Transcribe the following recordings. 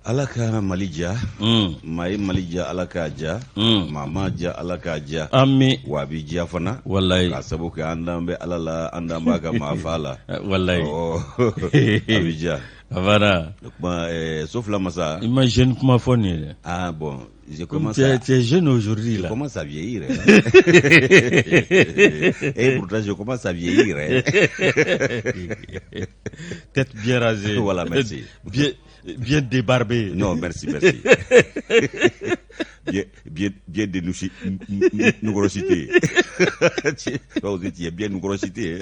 Ala ka Mali diya maa ye Mali diya Ala k'a diya maa m'a diya Ala k'a diya ami wa a bɛ diya fana walayi k'a sabu kɛ an dan bɛ Ala la an dan b'a ka maa fa la walayi a bɛ diya a banna o tuma so fila masa i ma jeune kuma fɔ nin ye dɛ ah bon je Comme commence tu es, à tu es jeune aujourd'hui je là. commence à vieillir hein. Et pourtant je commence à vieillir hein. Tête bien rasée. Voilà, merci. Bien, bien débarbée. Non, merci, merci. Bien, bien, bien dénouché, nugrosité. Toi aussi, tu es bien nugrosité.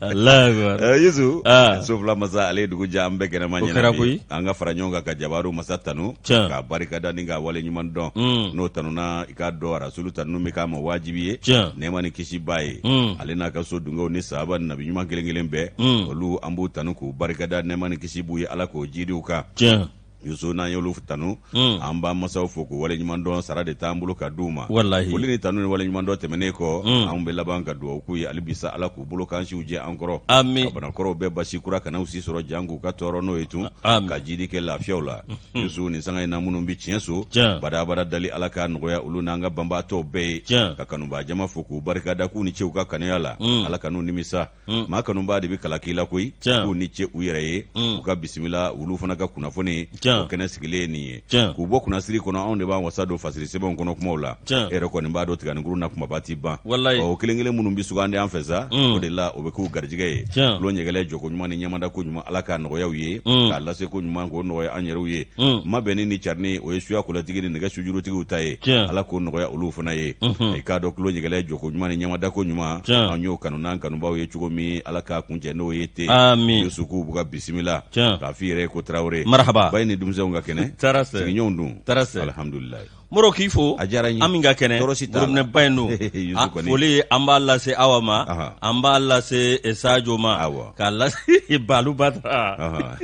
Allah akbar. Yesu, Ah. Sofila masa ale ye dugu jɛ an bɛɛ kɛnɛma O ɲɛna kɛra bi. koyi. An ka fara ɲɔgɔn kan ka jabaru masa tanu, Tiɲɛ. k'a barikada ni k'a wale ɲuman dɔn. N'o tanuna i k'a dɔn rasulu tanu bɛ k'a ma wajibi ye. Tiɲɛ. Nɛɛma ni kisi b'a ye. Ale n'a ka so dungew ni sahaba ni nabi ɲuman kelen kelen bɛɛ. Olu an b'u tanu k'u barikada nɛɛma ni kisi b'u ye Ala k'o jiidi u kan. Tiɲɛ. Yusu n'an y'olu tanu an b'an masaw fo k'u waleɲuman dɔn sara de t'an bolo ka d'u ma Walahi. foli ni tanu ni waleɲuman dɔn tɛmɛnen kɔ anw bɛ laban ka dugawu k'u ye hali bi sa Ala k'u bolo k'an siw jɛ an kɔrɔ Amin. ka banakɔrɔw bɛɛ basi kura kana u si sɔrɔ jan k'u ka tɔɔrɔ n'o ye tun Amin. ka jidi kɛ lafiyaw la Yusu nin sanga in na minnu bɛ tiɲɛ so Tiɲɛ. badabada dali Ala k'a nɔgɔya olu n'an ka banbaatɔw bɛɛ ye Tiɲɛ. ka kanubaa jama fo k'u barikada k'u ni ce u ka kanuya la Ala kan'u nimisa maa kanubaa de bɛ kala k'i la koyi Tiɲɛ. k'u ni ce u yɛrɛ ye u ka bisimila olu fana ka kunnafoni Tiɲɛ. o kɛnɛ sigilen ye nin ye Tiɲɛ. k'u bɔ kunnasiri kɔnɔ anw de b'an wasa don fasiri sɛbɛnw kɔnɔ kumaw la Tiɲɛ. e yɛrɛ kɔni b'a dɔn tiganikuru na kumaba ti ban Walayi. o kelen kelen minnu bɛ sugandi an fɛ sa o de la o bɛ k'u garijɛgɛ ye Tiɲɛ. tulon ɲɛgɛlɛ jɔko ɲuman ni ɲɛmada ko ɲuman ala k'a nɔgɔya u ye k'a lase ko ɲuman k'o nɔgɔya an yɛrɛw ye mabɛnni ni carinni o ye suya kolatigi ni nɛgɛ sujurutigiw ta ye Tiɲɛ. ala k'o nɔgɔya olu fana ye i k'a dɔn tulon ɲɛgɛlɛ jɔko ɲuman ni ɲɛmada ko ɲuman Tiɲɛ. an y'o kanu n'an kanubaw ye cogo min ala k'a kuncɛ n'o ye ten Amin. Yusu k'u b'u ka bisimila Tiɲɛ. k'a f'i yɛrɛ ye ko tarawele Marhaba. ba ni denmisɛnw ka kɛnɛ Tara sɛ. sigiɲɔgɔnw dun Tara sɛ. alhamdulilayi Moro k'i fo A diyara n ye. an min ka kɛnɛ Tɔɔrɔ si t'a la. gorobinɛba in don Yusu A- kɔni. foli an b'a lase awa ma Aha. an b'a lase Sajo ma Awɔ. k'a lase Balu Batara Ahan.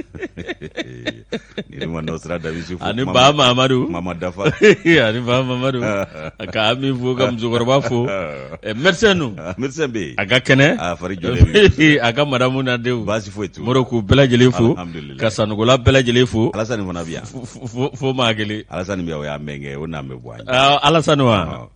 ni ma nɔ sira da Yusufu ani kuma Ba ma- Mamadu kuma ma dafa ani Ba Mamadu ka Ami fo ka musokɔrɔba fo médecin nu médecin bɛ yen a ka kɛnɛ a fari jɔlen bɛ a ka madamu n'a denw baasi foyi t'u la. Moro k'u bɛɛ lajɛlen fo Alhamdulillah. ka Sanogola bɛɛ lajɛlen fo Alasani fana bɛ yan fo maa kelen Alasani bɛ yan o y'an bɛnkɛ ye o n'an bɛ bɔ an ye Ah, Alasani wa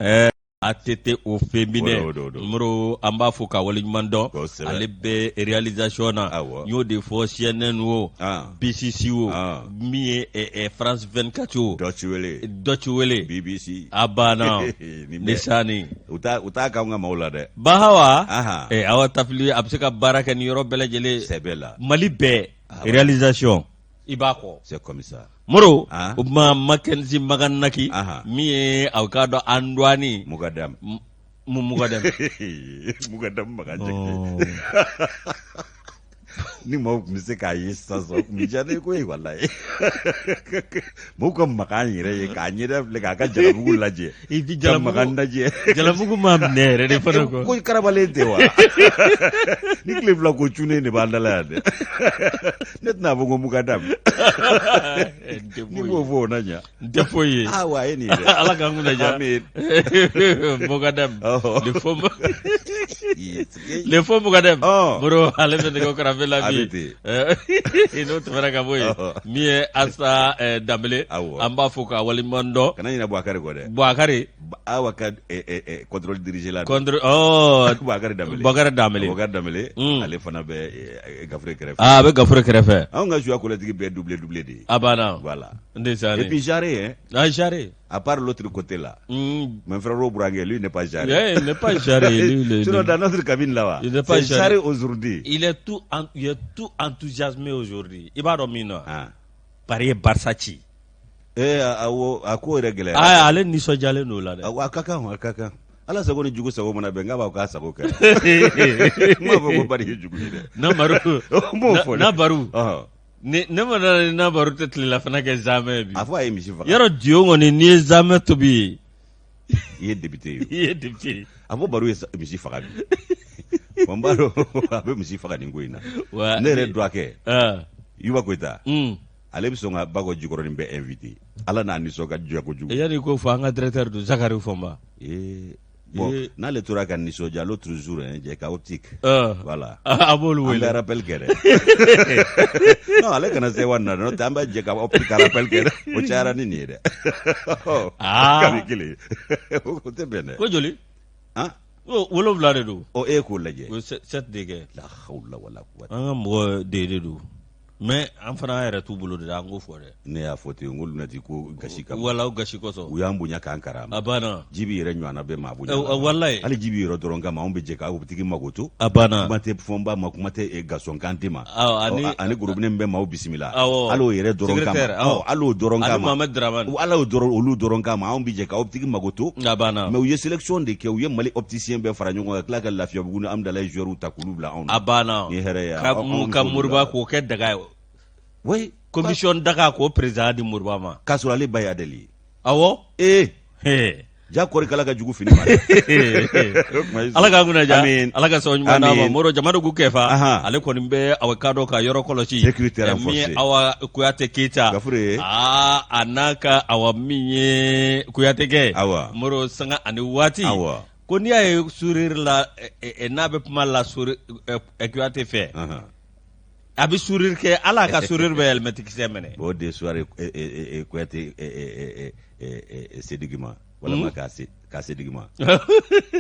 ATT au féminin O don, o don. Moro an b'a fo ka waleɲuman dɔn Kosɛbɛ. ale bɛ réalisation na Awɔ. n y'o de fɔ CNN o Ah. BCC o Ah. min ye France 24 o Deutsche Welle Deutsche Welle BBC a banna Nin bɛɛ. ni sani u t'a u t'a k'anw ka maaw la dɛ Bahawa Ahan. Awa Tafili a bɛ se ka baara kɛ ni yɔrɔ bɛɛ lajɛlen sɛbɛ la Mali bɛɛ réalisation i b'a kɔ c'est comme ça Moro Ah. o tuma Mackenzie Maganaki Ahan. min ye aw k'a dɔn an dɔɔni Mugadam Mugadam Mugadam Magan Jakite ni maaw tun bɛ se k'a ye sisan sisan o tun bɛ diya ne ye koyi walayi maaw ka Makan yɛrɛ ye k'a ɲɛda filɛ k'a ka jalamugu lajɛ I bi ka jalamugu- Makan lajɛ jalamugu m'a minɛ yɛrɛ de fana kɔ ko karabalen tɛ wa ni tile fila ko cunnen de b'an da la yan dɛ ne tɛna fɔ ko Mugadam ni m'o fɔ o na ɲa n tɛ foyi ye ah wa a ye nin ye dɛ ala k'an kunna diya Amin. Mugadam Ɔhɔ. le faux le faux Mugadam Ɔ. Moro ale bɛ nɛgɛ karafe la A bi bɛ ten. N'o tɛmɛna ka bɔ yen Ɔhɔ. min ye Asa Danbele Awɔ. an b'a fo k'a waleɲuman dɔn kana ɲinɛ Buwakari kɔ dɛ Buwakari awa ka contrôle dirigé la contre ɔ Buwakari Danbele Buwakari Danbele Buwakari Danbele ale fana bɛ Gafure kɛrɛfɛ a bɛ Gafure kɛrɛfɛ anw ka suya kɔlɛtigi bɛɛ doublé doublé de ye a banna voilà n tɛ sani et puis jaré hein ah jaré à part l'autre côté là mon frère Bourangé lui n'est pas jaré Yeah, il n'est pas jaré lui, sinon dans notre cabine là-bas Il n'est pas c'est jaré. jaré aujourd'hui il est tout enthousiasmé aujourd'hui i b'a dɔn min na ah Paris ye Barça ci eh awɔ a ko yɛrɛ gɛlɛyara ah ale nisɔndiyalen don o la dɛ a ka kan a ka kan ala sago ni jugu sago mana bɛn n k'a b'a k'a sago kɛ n m'a fɔ ko bari ye jugu ye dɛ na baru n b'o fɔ dɛ na baru Ɔhɔn. ne ne ma dala ni na baru tɛ tilelafana kɛ zamɛ bi a fɔ a ye misi faga yɔrɔ diyo kɔni n'i ye zamɛ tobi yen i ye député ye i ye député ye a fɔ baro ye misi faga bi wa n b'a dɔn a bɛ misi faga nin ko in na Wa- ne yɛrɛ dɔgɔkɛ Ah, Yuba Koyita ale bɛ sɔn ka Bakɔ Jikɔrɔni bɛɛ invité ala n'a nisɔn ka diya kojugu yanni ko fɔ an ka directeur don Zakari Fɔnba ee Bon, n'ale tora ka nisɔndiya l'autre jour, hein, jɛ ka optique. Voilà. A b'olu wele. An bɛ rappel kɛ dɛ. Non, ale kana se wa na, n'o tɛ an bɛ jɛ ka optique ka rappel kɛ dɛ. O cayara ni nin ye dɛ. Aa. Kabi kelen. O tɛ bɛn dɛ. Ko joli? Han? 7 de don. Ɔ, e k'o lajɛ. O ye 7 de kɛ. La hawla wala quwwata. An ka mɔgɔ de don. Mais an fana yɛrɛ t'u bolo de an k'o fɔ dɛ. Ne y'a fɔ ten n ko lunɛti ko gasi kama. Wala o gasi kosɔn. U y'an bonya k'an karama. A banna. Jibi yɛrɛ ɲɔgɔnna bɛ maa bonya. Walayi. Hali Jibi yɛrɛ dɔrɔn kama anw bɛ jɛ ka optique makoto. A banna. Kuma tɛ Fɔnba ma, kuma tɛ Gasɔn Kante ma. Awɔ, ani ani gorobinɛ min bɛ maaw bisimila. Awɔ. Hali o yɛrɛ dɔrɔn kama. Secrétaire, awɔ. Hali o dɔrɔn kama. Ani Mohamed Dramane. Hali o dɔrɔn, olu dɔrɔn kama anw bɛ jɛ ka optique makoto. A banna. Mais u ye sélection de kɛ, u ye Mali opticien bɛɛ fara ɲɔgɔn kan ka tila ka Lafiyabugu ni Amudalayi joueurs ta k'olu bila anw na. A banna. Ni hɛrɛ ye. Ka Moriba k'o kɛ daga ye. Oui. Commission daga k'o président di Moriba ma. K'a sɔrɔ ale ba ye Adɛli ye. Awɔ. Ee. Ja kɔri kala ka jugu fini ma dɛ. Ala k'an kunna diya. Ala ka sababu ɲuman d'an ma. Moro Jamadu Kɛfa. Ale kɔni bɛ awa k'a dɔn ka yɔrɔ kɔlɔsi. Sécurité renforcée. Min ye awa Kuyate Keyita. Gafure ye. Aa a n'a ka awa min ye Kuyate kɛ. Awa. Moro sanga ani waati. Awa. Ko n'i y'a ye sourire la n'a bɛ kuma la sourire Kuyate fɛ. A bɛ sourire kɛ ala ka sourire bɛ alimɛtikisɛ minɛ. O de soirée Kuyate Sidiki ma walima k'a Sidiki ma.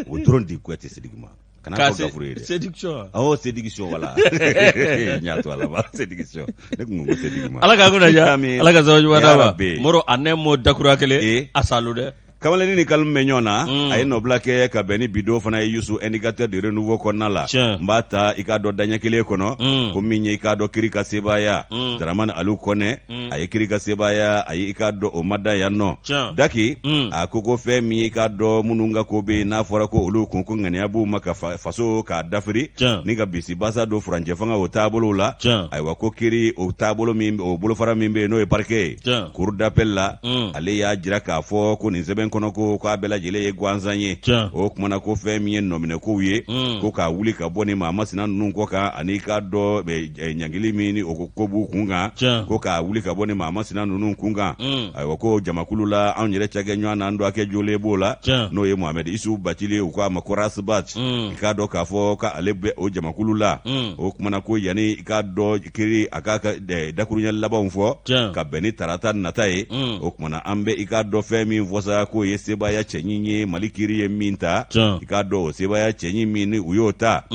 O dɔrɔn di Kuyate Sidiki ma. Kana fɔ Gafure ye dɛ. Séduction. Awɔ, séduction voilà. N y'a to a la ba séduction. Ne tun ko ko Sidiki ma. Ala k'an kunna diya. Ala ka sababu ɲuman d'an ma. Moro a ne m'o dakura kelen. A salu dɛ. Kamalen ni kalimu bɛ ɲɔgɔn na, a ye nɔbila kɛ ka bɛn ni bidon fana ye Yusu indicateur de renouveau kɔnɔna la. N b'a ta i k'a dɔn daɲɛ kelen kɔnɔ, ko min ye i k'a dɔn kiri ka sebaaya, Dramani Alu Kɔnɛ, a ye kiri ka sebaaya, a ye i k'a dɔn o ma da yan nɔ. Daki, a ko ko fɛn min ye i k'a dɔn minnu ka ko bɛ yen n'a fɔra ko olu kun ko ŋaniya b'u ma ka faso k'a dafiri, ni ka bisibasa don furancɛ fanga o taabolo la, ayiwa ko kiri o taabolo min o bolofara min bɛ yen n'o ye parquet ye, cour d'appel la, ale y'a jira k'a fɔ ko nin sɛbɛn kɔnɔ ko k'a bɛɛ lajɛlen ye gansan ye. O kumana ko fɛn min ye nɔminɛkow ye, ko k'a wuli ka bɔ ni maa masina ninnu kɔ kan ani k'a dɔn ɲangili min ni o ko b'u kun kan, ko k'a wuli ka bɔ ni maa masina ninnu kun kan. Ayiwa ko jamakulu la anw yɛrɛ cakɛ ɲɔgɔn na an dɔgɔkɛ jolen b'o la, n'o ye Mohamed Isu Bacili, u k'a ma ko Rasbat. I k'a dɔn k'a fɔ k'ale bɛ o jamakulu la. O kumana ko yanni i k'a dɔn kiri a k'a ka dakuruɲɛ labanw fɔ ka bɛn ni tarata nata ye. O kumana an bɛ i k'a dɔn fɛn min fɔ sa k'o ye sebaaya cɛɲi ye Mali kiri ye min ta, i k'a dɔn o sebaaya cɛɲi min ni u y'o ta,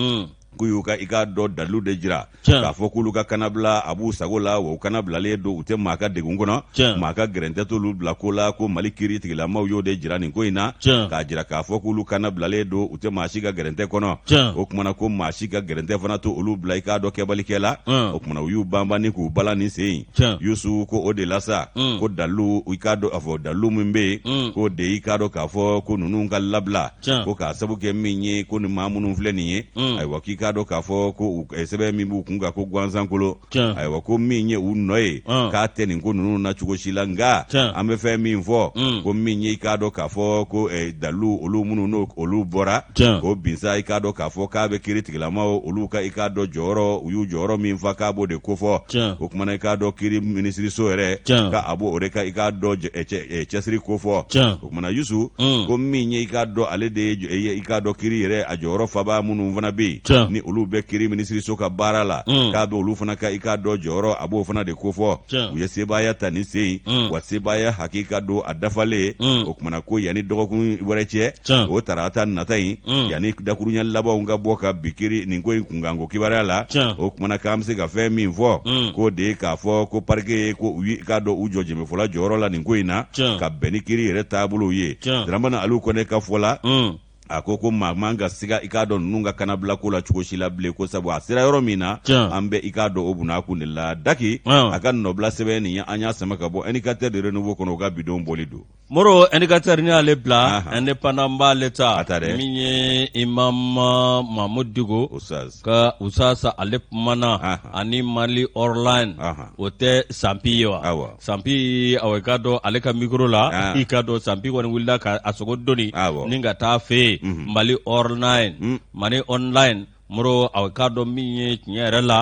k'u y'u ka i k'a dɔn dalilu de jira k'a fɔ k'olu ka kanabila a b'u sago la, wa u kanabilalen don, u tɛ maa ka degun kɔnɔ, maa ka gɛrɛntɛ t'olu bila ko la, ko Mali kiri tigilamaw y'o de jira nin ko in na, k'a jira k'a fɔ k'olu kanabilalen don, u tɛ maa si ka gɛrɛntɛ kɔnɔ. O kumana ko maa si ka gɛrɛntɛ fana to olu bila i k'a dɔn kɛbalikɛ la. O kumana u y'u banban ni k'u balan ni sen in. Yusu ko o de la sa, ko dalilu i k'a dɔn a fɔ dalilu min bɛ yen, k'o de i k'a dɔn k'a fɔ ko ninnu ka labila, ko k'a sabu kɛ min ye ko nin maa minnu filɛ nin ye, ayiwa k'i k'a dɔn k'a fɔ ko sɛbɛn min b'u kun kan ko gansankolo, ayiwa ko min ye u nɔ ye k'a tɛ nin ko ninnu na cogo si la. Nka an bɛ fɛn min fɔ, ko min ye i k'a dɔn k'a fɔ ko dalilu olu minnu n'o olu bɔra k'o bin sa, i k'a dɔn k'a fɔ k'a bɛ kiri tigilamaw olu ka i k'a dɔn jɔyɔrɔ, u y'u jɔyɔrɔ min fa k'a b'o de kofɔ. O kumana i k'a dɔn kiri minisiriso yɛrɛ k'a b'o o de ka i k'a dɔn cɛsiri kofɔ. O kumana Yusu ko min ye i k'a dɔn ale de ye i k'a dɔn kiri yɛrɛ a jɔyɔrɔ fabaa minnu fana bɛ yen ni olu bɛ kiri minisiriso ka baara la, k'a bɛ olu fana ka i k'a dɔn jɔyɔrɔ a b'o fana de kofɔ. U ye sebaaya ta nin sen in, wa sebaaya hakika don a dafalen. O kumana ko yanni dɔgɔkun wɛrɛ cɛ, o tarata nata in, yanni dakuruɲɛ labanw ka bɔ ka bi kiri nin ko in kunkanko kibaruya la. O kumana k'an bɛ se ka fɛn min fɔ, k'o de ye k'a fɔ ko parquet ko u k'a dɔn u jɔ jɛmɛfɔla jɔyɔrɔ la nin ko in na, ka bɛn ni kiri yɛrɛ taabolow ye. Dramani Alu Kɔnɛ ka fɔ la, a ko ko maa man ka siga i k'a dɔn ninnu ka kanabila ko la cogo si la bilen, ko sabu a sera yɔrɔ min na, an bɛ i k'a dɔn o bunakun de la. Daki a ka nɔbila sɛbɛn nin ye an y'a sama ka bɔ indicateur de renouveau kɔnɔ, u ka bidon bɔli don. Moro indicateur ni y'ale bila, indépendant b'ale ta, min ye Imam Mahmoud Dicko ka Usasa ale kumana ani Mali online, o tɛ Sanpi ye wa? Sanpi awa i k'a dɔn ale ka micro la, i k'a dɔn Sanpi kɔni wulila ka a sogo doni ni ka taa fɛ yen Mali online, Mali online. Moro a k'a dɔn min ye tiɲɛ yɛrɛ la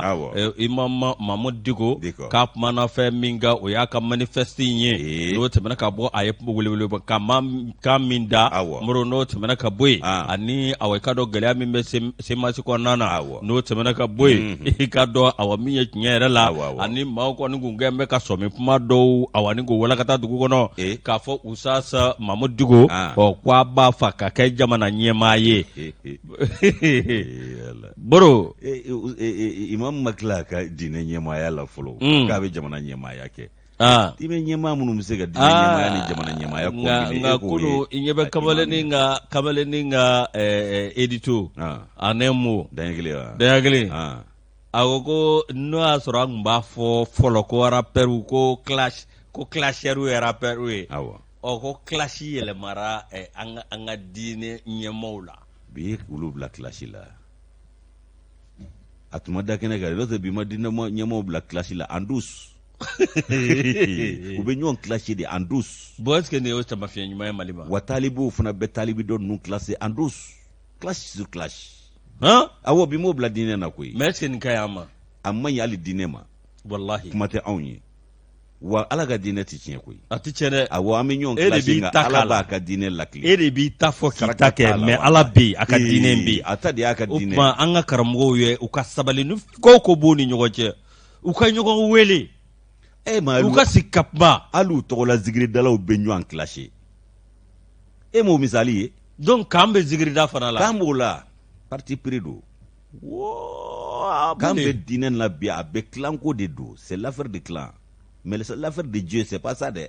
imam Mamudu Diko k'a kumana fɛn min kan o y'a ka manifeste in ye n'o tɛmɛna ka bɔ a ye welewele kan min da Moro n'o tɛmɛna ka bɔ yen ani awa i k'a dɔn gɛlɛya min bɛ CMAS kɔnɔna na n'o tɛmɛna ka bɔ yen i k'a dɔn awa min ye tiɲɛ yɛrɛ la ani maaw kɔni kun kɛlen bɛ ka sɔmi kuma dɔw awa ni k'o walakata dugu kɔnɔ k'a fɔ Usas Mamudu Diko ɔ ko a b'a fɛ ka kɛ jamana ɲɛmaa ye Boro imam ma tila a ka diinɛ ɲɛmaaya la fɔlɔ mm. k'a bɛ jamana ɲɛmaaya kɛ ah. i bɛ ɲɛmaa minnu bɛ se ka diinɛ ah. ɲɛmaaya ni jamana ɲɛmaaya combiner nka kunu i ɲɛ bɛ kamalennin ka édito ah. en un mot daɲɛ kelen wa daɲɛ kelen a ko ko n'o y'a sɔrɔ an tun b'a fɔ fɔlɔ ko rappeur ko clash ko clasheur ye rappeur ye ɔ ko clash yɛlɛmara an ka diinɛ ɲɛmaaw la bi ye olu bila clash la a tun ma da kɛnɛ kan n'o tɛ bi ma diinɛ ɲɛmaaw bila clash la en douce u bɛ ɲɔgɔn clash de en douce bon est ce que nin y'o taamasiyɛn ɲuman ye Mali ma wa talibiw fana bɛ talibi dɔ ninnu clasher en douce clash sur clash awɔ bi m'o bila diinɛ na koyi mais est ce que nin ka ɲi an ma a man ɲi hali diinɛ ma walahi kuma tɛ anw ye wa ala ka diinɛ tɛ tiɲɛ koyi a tɛ tiɲɛ dɛ awɔ an bɛ ɲɔgɔn clash nka ala b'a ka diinɛ latilen e de b'i ta fɔ k'i ta kɛ mais ala bɛ yen a ka diinɛ bɛ yen a ta de y'a ka diinɛ o tuma an ka karamɔgɔw ye u ka sabali ni ko o ko b'u ni ɲɔgɔn cɛ u ka ɲɔgɔn wele e ma u ka sigi ka kuma hali u tɔgɔla zikiridalaw bɛ ɲɔgɔn clash e m'o misali ye donc k'an bɛ zikirida fana la k'an b'o la parti pris don K'an bɛ diinɛ la bi a bɛ clan ko de don c'est l'affaire de clan mais l'affaire de Dieu c'est pas ça dɛ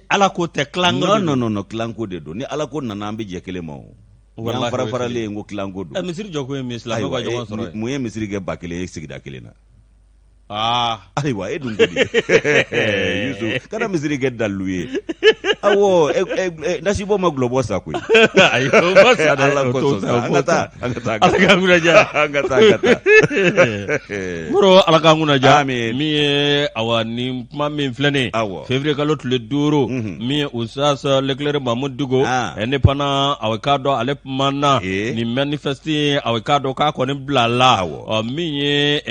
ala ko tɛ clan non non non clan ko de don ni ala ko nana an bɛ jɛ kelen ma o an fara faralen ko clan ko don misiri jɔ ko ye min silamɛw ka ɲɔgɔn sɔrɔ mun ye misiri kɛ 1000 ye sigida kelen na aa ayiwa e dun ko di Yusu kana misiri kɛ dalilu ye awɔ nasibɔ ma gulɔbɔ sa koyi ayi o ma sa dɛ ala kosɔn sa an ka taa an ka taa ala k'an kunna diya an ka taa an ka taa Moro ala k'an kunna diya amin min ye awa nin kuma min filɛ nin ye awɔ février kalo tile 5 min ye Oustaz Leclerc Mahmoud Dicko indépendant awa k'a dɔn ale kumana nin manifeste awa k'a dɔn k'a kɔni bilala awɔ min ye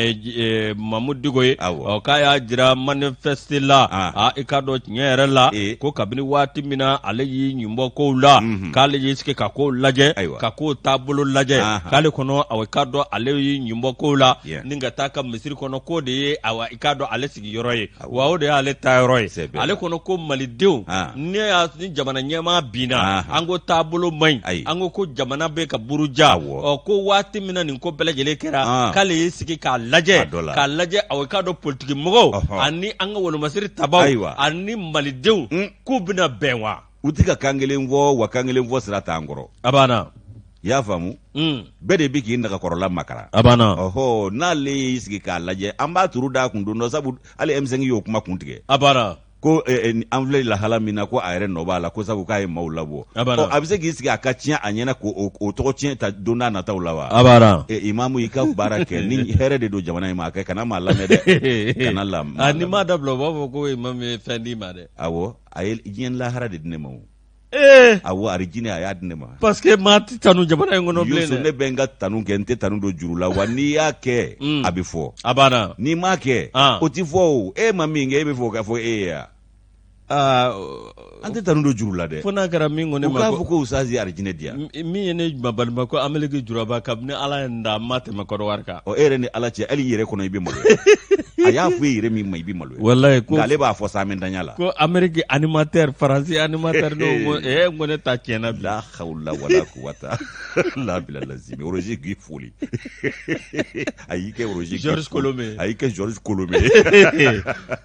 Mamudu Diko ye ɔ k'a y'a jira manifeste la aa i k'a dɔn tiɲɛ yɛrɛ la ko kabini waati min na ale y'i ɲinbɔ kow la k'ale y'i sigi ka kow lajɛ ka kow taabolo lajɛ k'ale kɔnɔ awa i k'a dɔn ale y'i ɲinbɔ kow la ni ka taa ka misiri kɔnɔ k'o de ye awa i k'a dɔn ale sigiyɔrɔ ye wa o de y'ale taayɔrɔ ye ale kɔnɔ ko malidenw ne y'a ni jamana ɲɛmaa binna an ko taabolo man ɲi an ko ko jamana bɛ ka buruja ɔ ko waati min na nin ko bɛɛ lajɛlen kɛra k'ale y'i sigi k'a lajɛ k'a lajɛ awa i k'a dɔn politiki mɔgɔw ani an ka wolomasiri tabaw ani malidenw k'u bɛna bɛn wa u tɛ ka kan kelen fɔ wa kan kelen fɔ sira t'an kɔrɔ a banna i y'a faamu bɛɛ de bɛ k'i nagakɔrɔla makara a banna ɔhɔ n'ale y'i sigi k'a lajɛ an b'a turu d'a kun don dɔ sabu hali M5 y'o kuma kun tigɛ a banna ko an filɛ lahala min na ko a yɛrɛ nɔ b'a la ko sabu k'a ye maaw labɔ a bɛ se k'i sigi a ka tiɲɛ a ɲɛna k'o tɔgɔ tiɲɛ ta don n'a nataw la wa a banna imamu i ka baara kɛ ni hɛrɛ de don jamana in ma a kɛ kana maa lamɛn dɛ kana lamɛn n'i m'a dabila u b'a fɔ ko imamu ye fɛn d'i ma dɛ awɔ a ye diɲɛ lahara de di ne ma o ee awɔ arijinɛ a y'a di ne ma parce que maa tɛ tanu jamana in kɔnɔ bilen dɛ ne bɛ n ka tanu kɛ n tɛ tanu don juru la wa n'i y'a kɛ a bɛ fɔ a banna n'i m'a kɛ ah. o ti fɔ o e ma min kɛ e bɛ fɔ o ka fɔ e ye ya ah, an tɛ tanu don juru la dɛ fo n'a kɛra min ko ne ma u k'a fɔ ko usazi arijinɛ di yan min ye ne balima ko Ameriki juraba kabini ala ye n da n ma tɛmɛ Kɔdiwari kan ɔ e yɛrɛ ni ala cɛ hali i yɛrɛ kɔnɔ i bɛ maloya a y'a fɔ e yɛrɛ min ma i bɛ maloya walayi ko ale b'a fɔ saamɛntanya la ko Ameriki animateur Faransi animateur ne ko ee n ko ne ta tiɲɛna bi la hawla wala quwwata la bila lazimi Roger Guy Foley a y'i kɛ Roger Georges Colomé a y'i kɛ Georges Colomé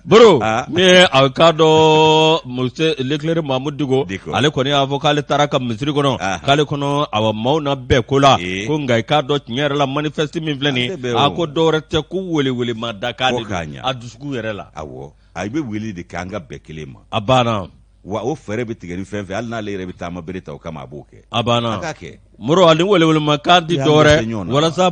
bro ah. ni a k'a dɔn monsieur Leclerc Mahmoud Dicko ale kɔni y'a fɔ k'ale taara ka misiri kɔnɔ ah. k'ale kɔnɔ awa maaw na bɛn ko la eh. ko nka i k'a dɔn tiɲɛ yɛrɛ la manifeste min filɛ nin ye a ko dɔwɛrɛ tɛ ko welewele ma da k'a de don a dusukun yɛrɛ la awɔ a bɛ wele de kɛ an ka bɛn kelen ma a banna wa o fɛɛrɛ bɛ tigɛ ni fɛn fɛn hali n'ale yɛrɛ bɛ taama bere ta o kama a b'o kɛ a banna a k'a kɛ Moro ani welewelemakan ti dɔwɛrɛ walasa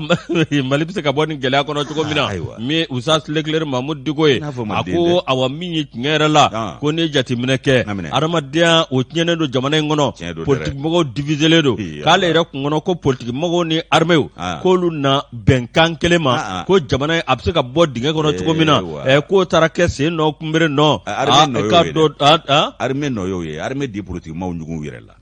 Mali bɛ se ka bɔ nin gɛlɛya kɔnɔ cogo min na min ye Usaz Leclerc Mamudu Diko ye a ko awa min ye tiɲɛ yɛrɛ la ko n'i ye jateminɛ kɛ adamadenya o tiɲɛnen don jamana in kɔnɔ politikimɔgɔw diviselen don k'ale yɛrɛ kun kɔnɔ ko politikimɔgɔw ni armée k'olu na bɛnkan kelen ma ko jamana a bɛ se ka bɔ dingɛ kɔnɔ cogo min na k'o taara kɛ sen nɔ kunbere nɔ armée nɔ y'o ye armée di politikimaaw ɲugun yɛrɛ la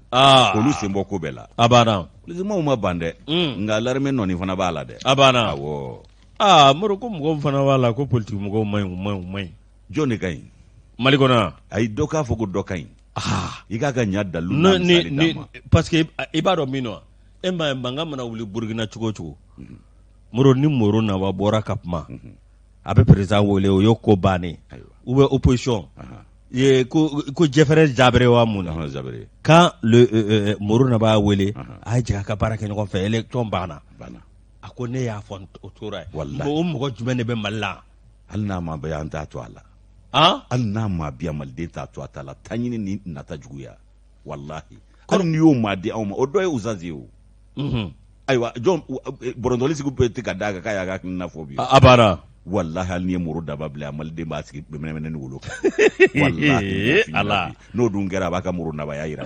olu sen bɔ ko bɛɛ la a banna politikimaaw ma ban dɛ nka l'armée nɔni fana b'a la dɛ a banna awɔ aa Moro ko mɔgɔw fana b'a la ko politikimɔgɔw man ɲi u man ɲi u man ɲi jɔn de ka ɲi Mali kɔnɔ yan ayi dɔ k'a fɔ ko dɔ ka ɲi i k'a ka ɲa dalilu n'a misali d'a ma parce que i b'a dɔn min don e m'a ye mankan mana wuli Burukina cogo o cogo Moro ni Moro Naba bɔra ka kuma a bɛ président wele o ye ko bannen ou bien opposition ye ko ko Jɛfɛrɛ Zabere wa mun na quand le euh, euh, Moro Naba y'a wele a ye jɛ a ka baara kɛ ɲɔgɔn fɛ élection banna a ko ne y'a fɔ o tora yen o mɔgɔ jumɛn de bɛ Mali la hali n'a ma bɛ an t'a to a la hali n'a ma bi maliden t'a to a ta la taɲini ni nata juguya walahi hali n'i y'o maa di anw ma o dɔ ye Usazi ye o ayiwa jɔn bɔrɔntɔli sigi bɛɛ tɛ ka d'a kan k'a y'a ka hakilina fɔ bi a banna walahi hali n'i ye Moro Daba bila yan maliden b'a sigi mɛnɛmɛnɛ ni wolo kan walahi ala n'o dun kɛra a b'a ka Moro Nabaya yira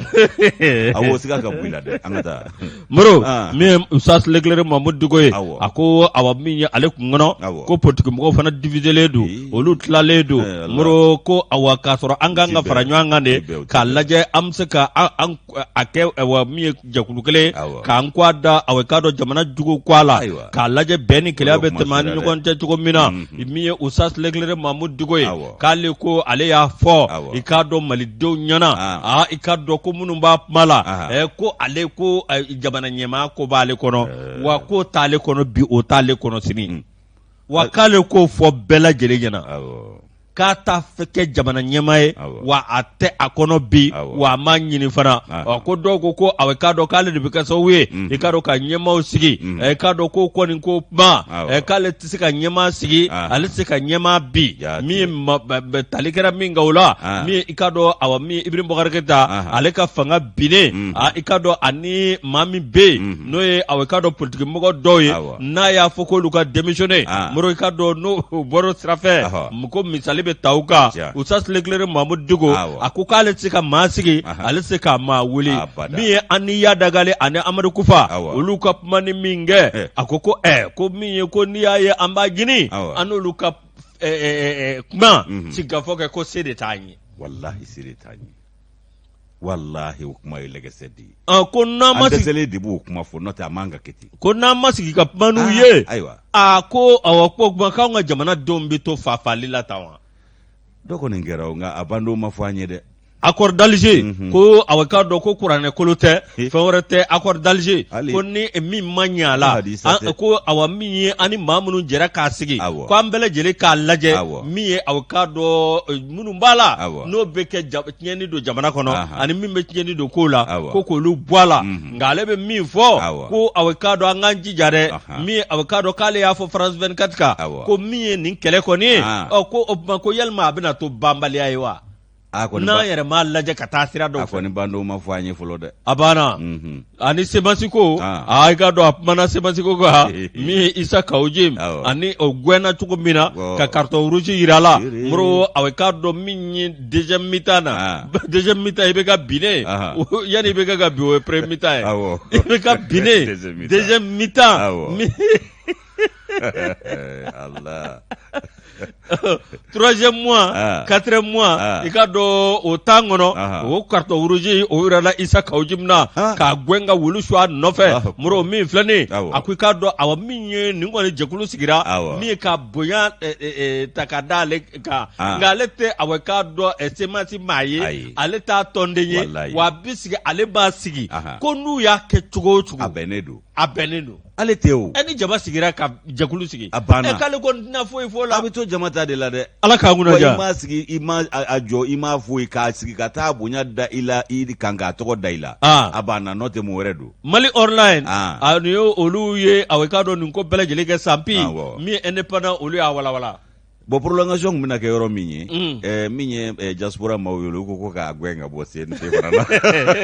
awɔ siga ka bɔ i la dɛ an ka taa Moro ah. min ye Usaz Leclerc Mamudu Diko ye a ko awa min ye ale kun kɔnɔ ko politiki mɔgɔw fana diviselen don olu tilalen don eh, Moro ko awa k'a sɔrɔ an kan ka fara ɲɔgɔn kan de k'a lajɛ an bɛ se ka an a kɛ awa min ye jɛkulu kelen k'an kɔ da awa k'a dɔn jamana jugu kɔ a la k'a lajɛ bɛn ni kelenya bɛ tɛmɛ an ni ɲɔgɔn cɛ cogo min na mhm. min ye Usaz Leclerc Mamudu Diko ye k'ale ko ale y'a fɔ i k'a dɔn malidenw ɲɛna aa i k'a dɔn ko minnu b'a kuma la ɛ ko ale ko jamana ɲɛmaa ko b'ale kɔnɔ wa k'o t'ale kɔnɔ bi o t'ale kɔnɔ sini mm. wa k'ale k'o fɔ bɛɛ lajɛlen ɲɛna k'a t'a fɛ kɛ jamana ɲɛmaa ye wa a tɛ a kɔnɔ bi wa a m'a ɲini fana ɔ ko dɔw ko ko a k'a dɔn k'ale de bɛ kɛ sababu ye i k'a dɔn ka ɲɛmaaw sigi i k'a dɔn ko kɔni ko kuma k'ale tɛ se ka ɲɛmaa sigi ale tɛ se ka ɲɛmaa bin min ye tali kɛra min kan o la min i k'a dɔn awa min Ibrahim Boubacar Keita ale ka fanga binnen i k'a dɔn ani maa min bɛ yen n'o ye awa i k'a dɔn politikimɔgɔ dɔw ye n'a y'a fɔ k'olu ka démissionner Moro i k'a dɔn n'o bɔr'o sira fɛ ko misali bɛ ta u kan Usaz Leclerc Mamudu Diko a ko k'ale tɛ se ka maa sigi ale tɛ se ka maa wuli min ye ani Iyad Ag Ghali ani Amadu Kufa olu ka kuma ni min kɛ a ko ko ɛ ko min ye ko n'i y'a ye an b'a ɲini an n'olu ka kuma sigikafɔ kɛ ko se de t'an ye walahi se de t'an ye walahi o kuma ye lɛgɛsɛ de ye ko n'an ma sigi dɛsɛlen de b'o kuma fɔ n'o tɛ a man ka kɛ ten ko n'an ma sigi ka kuma n'u ye ayiwa a ko awa ko kuma k'anw ka jamanadenw bɛ to faafali la tan wa dɔ kɔni kɛra o nka a bandon ma fɔ an ye dɛ accord d'Alger mm -hmm. ko awa k'a dɔn ko kuranɛ kolo tɛ fɛn wɛrɛ tɛ accord d'Alger ko ni min ma ɲɛ a la ko awa min ye an ni maa minnu jɛra k'a sigi ko an bɛɛ lajɛlen k'a lajɛ min ye awa k'a dɔn eh, minnu b'a la n'o bɛ kɛ tiɲɛni don jamana kɔnɔ ani min bɛ tiɲɛni don ko la ko k'olu bɔ a la mhm. nka ale bɛ min fɔ ko awa k'a dɔn an k'an jija dɛ min awa k'a dɔn k'ale y'a fɔ France 24 kan ko min ye nin kɛlɛ kɔni ye ɔ ko o tuma ko yalima a bɛna to banbaliya ye wa n'an yɛrɛ m'a lajɛ ka taa sira dɔw fɛ a kɔni bandon ma fɔ an ye fɔlɔ dɛ a banna mhm. ani CMAS ko aa i k'a dɔn a kumana CMAS ko kan min ye Isa Kawu Jim ani o gɛnna cogo min na ka carton rouge yira a la Moro a k'a dɔn min ye deuxième mi-temps na deuxième mi-temps IBK binnen yanni IBK ka bin o ye premier mi-temps ye IBK binnen deuxième mi-temps Allah. Troisième mois, ah. quatrième mois, ah. i k'a dɔn o temps kɔnɔ ah. o carton rouge o yirala Isa Kawu Jim na k'a gɛn ka wulu su a nɔfɛ Moro min filɛ nin ye a ko i k'a dɔn awa min ye nin kɔni jɛkulu sigira min ye ka bonya eh, eh, eh, ta ka da ale kan nka ale tɛ awa k'a dɔn CMAS maa ye ale t'a tɔnden ye wa a bɛ sigi ale b'a sigi ko n'u y'a kɛ cogo o cogo a bɛnnen don a bɛnnen don ale tɛ o ɛ ni jama sigira ka jɛkulu sigi a banna ɛ k'ale kɔni tɛna foyi fɔ o la a bɛ to jama ta de la dɛ ala k'an kunna diya i m'a sigi i ma a jɔ i m'a foyi k'a sigi ka taa bonya da i la i kan k'a tɔgɔ da i la a banna n'o tɛ mun wɛrɛ don mali online a nin ye olu ye awa i k'a dɔn nin ko bɛɛ lajɛlen kɛ sanpi min ye indépendant olu y'a walawala Bon, prolongation tun bɛna kɛ yɔrɔ min ye, min ye diaspora maaw ye, olu ko k'a gɛn ka bɔ CNT fana na.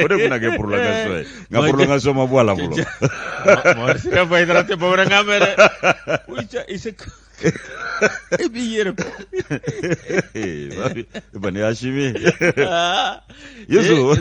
O de tun bɛna kɛ prolongation ye, nka prolongation ma bɔ a la fɔlɔ. Mamadu Sirifo Hayidara tɛ bamanankan mɛn dɛ. E b'i yɛrɛ Bani Hasimi Yusu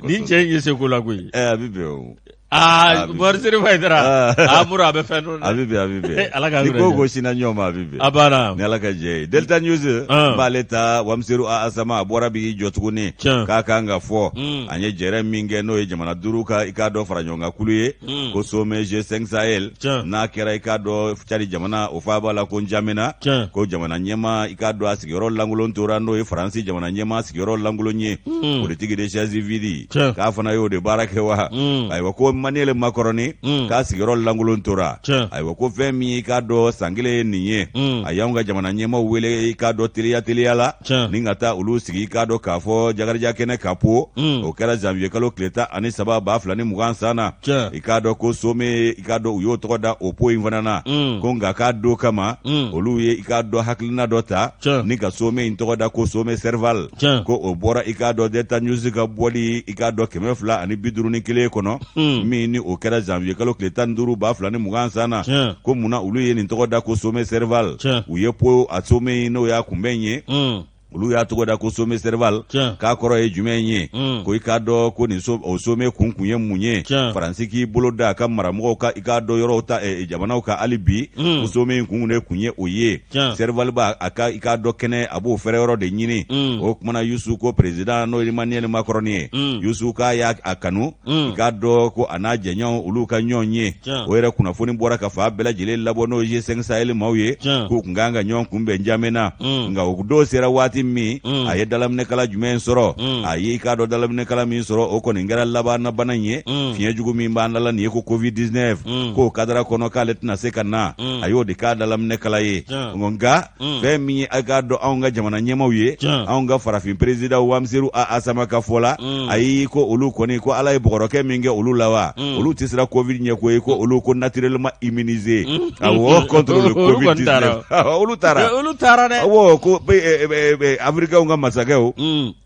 nin cɛ in ye seko la koyi. A bɛ bɛn o. Aa, Mamadu Sirifo Hayidara, aa Mura, a bɛ fɛn dɔn. A bɛ bɛn, a bɛ bɛn. Ala ka ni ko ko sinna ɲɔgɔn ma, a bɛ bɛn. A banna. Ni Ala ka jɛ ye. Delta News n b'ale ta. Wamiseru Asama, a bɔra bi k'i jɔ tuguni k'a kan ka fɔ an ye jɛrɛ min kɛ, n'o ye jamana duuru ka i k'a dɔn fara ɲɔgɔn kan kulu ye, ko sommet G5 Sahel, n'a kɛra i k'a dɔn Cadi jamana o faaba la ko Njamena, ko jamana ɲɛmaa i k'a dɔn a sigiyɔrɔ lankolon tora, n'o ye Faransi jamana ɲɛmaa sigiyɔrɔ lankolon ye, politique de chaise vide, k'a fana y'o de baara kɛ wa. Ayiwa, ko Emmanuel Macron k'a sigiyɔrɔ lankolon tora. Ayiwa, ko fɛn min i k'a dɔn san kelen ye nin ye, a y'anw ka jamana ɲɛmaaw wele i k'a dɔn teliya teliya la ni ka taa olu sigi i k'a dɔn k'a fɔ Jakarija kɛnɛ kan po. O kɛra janvier kalo tile 13 2020 san na. I k'a dɔn ko sommet i k'a dɔn u y'o tɔgɔ da o po in fana na, ko nka k'a don kama olu ye i k'a dɔn hakilina dɔ ta ni ka sommet in tɔgɔ da ko sommet Serval, ko o bɔra i k'a dɔn Delta News ka bɔli i k'a dɔn 251 kɔnɔ, min ni o kɛra janvier kalo tile 15 2020 san na. Ko munna olu ye nin tɔgɔ da ko sommet Serval? U ye po a sommet in, n'o y'a kunbɛn ye, olu y'a tɔgɔ da ko sommet Serval, k'a kɔrɔ ye jumɛn ye? Ko i k'a dɔn ko nin o sommet kun ye mun ye? Faransi k'i bolo da a ka maramɔgɔw ka i k'a dɔn yɔrɔw ta jamanaw kan hali bi, ko sommet in kun de kun ye o ye. Serval b'a a ka i k'a dɔn kɛnɛ, a b'o fɛrɛ yɔrɔ de ɲini. O kumana Yusu, ko président, n'o ye Emmanuel Macron ye, Yusu, k'a y'a a kanu i k'a dɔn ko a n'a jɛɲɔgɔn olu ka ɲɔgɔn ye. O yɛrɛ kunnafoni bɔra ka fan bɛɛ lajɛlen labɔ, n'o ye G5 Sahel maaw ye, k'u kun kan ka ɲɔgɔn kunbɛn Njamena, nka o don sera waati min, a ye dalaminɛkala jumɛn sɔrɔ? A ye i k'a dɔn dalaminɛkala min sɔrɔ, o kɔni kɛra laban bana in ye, fiɲɛ jugu min b'an da la nin ye ko Covid 19, k'o kadara kɔnɔ k'ale tɛna se ka na. A y'o de k'a dalaminɛkala ye. Nka fɛn min ye a k'a dɔn anw ka jamana ɲɛmaaw ye, anw ka farafin président Wamiseru A Asama ka fɔ la, ayi, ko olu kɔni, ko Ala ye bɔgɔrɔkɛ min kɛ olu la wa, olu tɛ siran Covid ɲɛ ko ye, ko olu ko naturellement immunisé, awɔ, contre le Covid 19. Olu taara, olu taara dɛ. Awɔ, ko Africains ka masakɛw,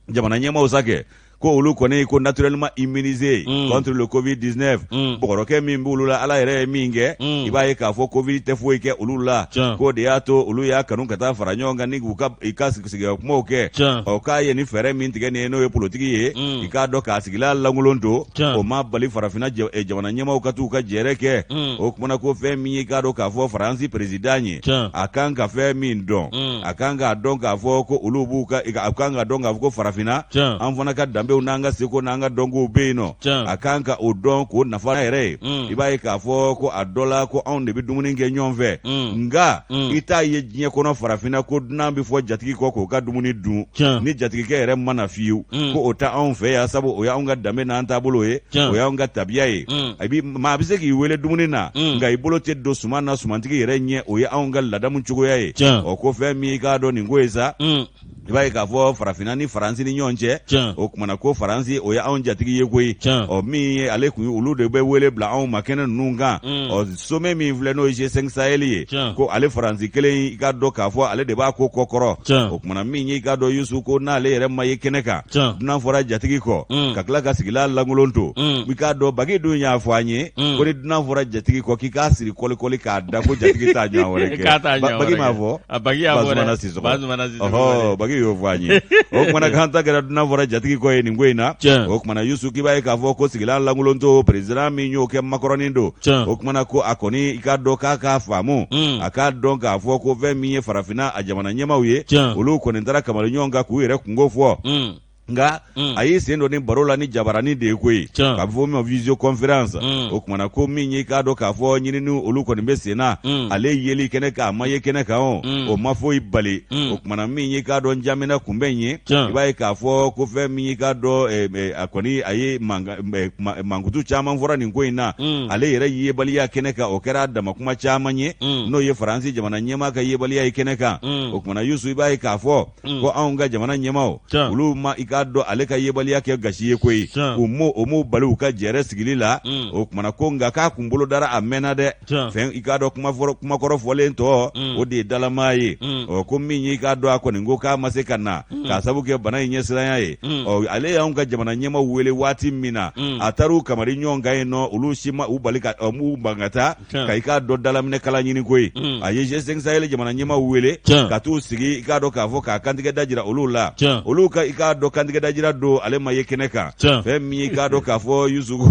jamana ɲɛmaaw sa kɛ, ko olu kɔni ko naturellement immunisé contre le Covid 19, bɔgɔrɔkɛ min b'olu la, Ala yɛrɛ ye min kɛ, i b'a ye k'a fɔ Covid tɛ foyi kɛ olu la, k'o de y'a to olu y'a kanu ka taa fara ɲɔgɔn kan ni k'u ka i ka sigiyɔrɔ kumaw kɛ. Ɔ, k'a ye nin fɛɛrɛ min tigɛ nin ye, n'o ye politiki ye, i k'a dɔn k'a sigila lankolon to, o ma bali farafinna jamana ɲɛmaaw ka t'u ka jɛrɛ kɛ. O kumana ko fɛn min ye i k'a dɔn k'a fɔ Faransi président ye, a kan ka fɛn min dɔn, a kan k'a dɔn k'a fɔ ko olu b'u ka, a kan k'a dɔn k'a fɔ ko farafinna, an fana ka danbew n'an ka seko n'an ka dɔnkow bɛ yen nɔ. A kan ka o dɔn k'o nafa yɛrɛ ye. I b'a ye k'a fɔ ko a dɔ la ko anw de bɛ dumuni kɛ ɲɔgɔn fɛ, nka i t'a ye diɲɛ kɔnɔ farafinna ko dunan bɛ fɔ jatigi kɔ k'o ka dumuni dun ni jatigikɛ yɛrɛ ma na fiyewu, ko o tɛ anw fɛ yan, sabu o y'anw ka danbe n'an taabolo ye, o y'anw ka tabiya ye. A bi maa bɛ se k'i wele dumuni na, nka i bolo tɛ don suman na sumantigi yɛrɛ ɲɛ, o ye anw ka ladamu cogoya ye. Ɔ, ko fɛn min i k'a dɔn nin ko ye sa, i b'a ye k'a fɔ farafinna ni Faransi ni ɲɔgɔn cɛ, o kumana ko Faransi, o ye anw jatigi ye koyi. Ɔ, min ye ale kun, olu de bɛ wele bila anw ma kɛnɛ ninnu kan. Ɔ, sommet min filɛ, n'o ye G5 Sahel ye, ko ale Faransi kelen, i k'a dɔn k'a fɔ ale de b'a ko kɔkɔrɔ. O kumana min ye i k'a dɔn Yusu, ko n'ale yɛrɛ ma ye kɛnɛ kan, dunan fɔra jatigi kɔ ka tila ka sigila lankolon to. I k'a dɔn bagi dun y'a fɔ an ye ko ni dunan fɔra jatigi kɔ, k'i k'a siri kɔlikɔli k'a da, ko jatigi t'a ɲɔgɔn wɛrɛ kɛ. Bagi m'a fɔ. A bagi y'a fɔ dɛ. Bazumana Sisɔkɔ. Ɔhɔ, bagi y'o fɔ an ye. O kumana k'an ta kɛra dunan fɔra jatigi kɔ ye nin ko in na. O kumana Yusu, k'i b'a ye k'a fɔ ko sigilan lankolon to, président min y'o kɛ Makɔrɔni don. O kumana ko a kɔni i k'a dɔn k'a k'a faamu. A k'a dɔn k'a fɔ ko fɛn min ye farafinna a jamana ɲɛmaaw ye, olu kɔni taara kamalen ɲɔgɔn kan k'u yɛrɛ kunko fɔ. Nka a y'i sen don ni baro la ni jabaranin de ye koyi, k'a bɛ fɔ min ma visioconférence. O kumana ko min ye i k'a dɔn k'a fɔ ɲinini olu kɔni bɛ sen na, ale yeli kɛnɛ kan, a ma ye kɛnɛ kan, o ma foyi bali. O kumana min ye i k'a dɔn Njamena kunbɛn ye, i b'a ye k'a fɔ ko fɛn min ye i k'a dɔn a kɔni a ye mankutu caman fɔra nin ko in na. Ale yɛrɛ yebaliya kɛnɛ kan, o kɛra a dama kuma caman ye, n'o ye Faransi jamana ɲɛmaa ka yebaliya ye kɛnɛ kan. O kumana Yusu, i b'a ye k'a fɔ ko anw ka jamana ɲɛmaaw, olu ma i k'a k'a dɔn ale ka yebaliya kɛ gasi ye koyi. U m'o o m'u bali u ka jɛrɛ sigili la. O kumana ko nka k'a kun bolo dara a mɛnna dɛ. Fɛn i k'a dɔn kumakɔrɔ fɔlen tɔ, o de ye dalama ye. Ɔ ko min ye i k'a dɔn a kɔni ko k'a ma se ka na k'a sabu kɛ bana in ɲɛsiranya ye. Ɔ ale y'anw ka jamana ɲɛmaaw wele waati min na, a taar'u kamari ɲɔgɔn kan yen nɔ, olu si ma u bali ka m'u ban ka taa ka i k'a dɔn dalaminɛ kala ɲini koyi. A ye G5 Sahel jamana ɲɛmaaw wele ka t'u sigi i k'a dɔn k'a fɔ k'a kantigɛ da jira olu la. Olu ka i k'a dɔn kantigɛ da jira don ale ma ye kɛnɛ kan. Fɛn min ye i k'a dɔn k'a fɔ Yusufu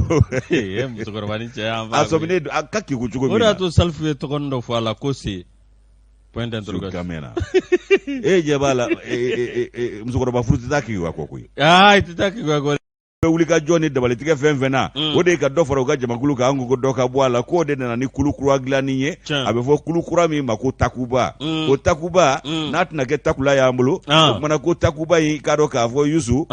a sɔminen a ka kegun cogo min na, o de y'a to Salifu ye tɔgɔnin dɔ fɔ a la ko se point d'interrogation. E ɲɛ b'a la, musokɔrɔba furu tɛ taa keguya kɔ koyi. Aa, i tɛ taa keguya kɔ. Bɛ wuli ka jɔ ni dabalitigɛ fɛn fɛn na, o de ye ka dɔ fara u ka jamakulu kan. An ko ko dɔ ka bɔ a la, k'o de nana ni kulu kura dilanni ye. A bɛ fɔ kulu kura min ma ko Takuba. O Takuba n'a tɛna kɛ takula y'an bolo. O kumana ko Takuba in, i k'a dɔn k'a fɔ Yusu,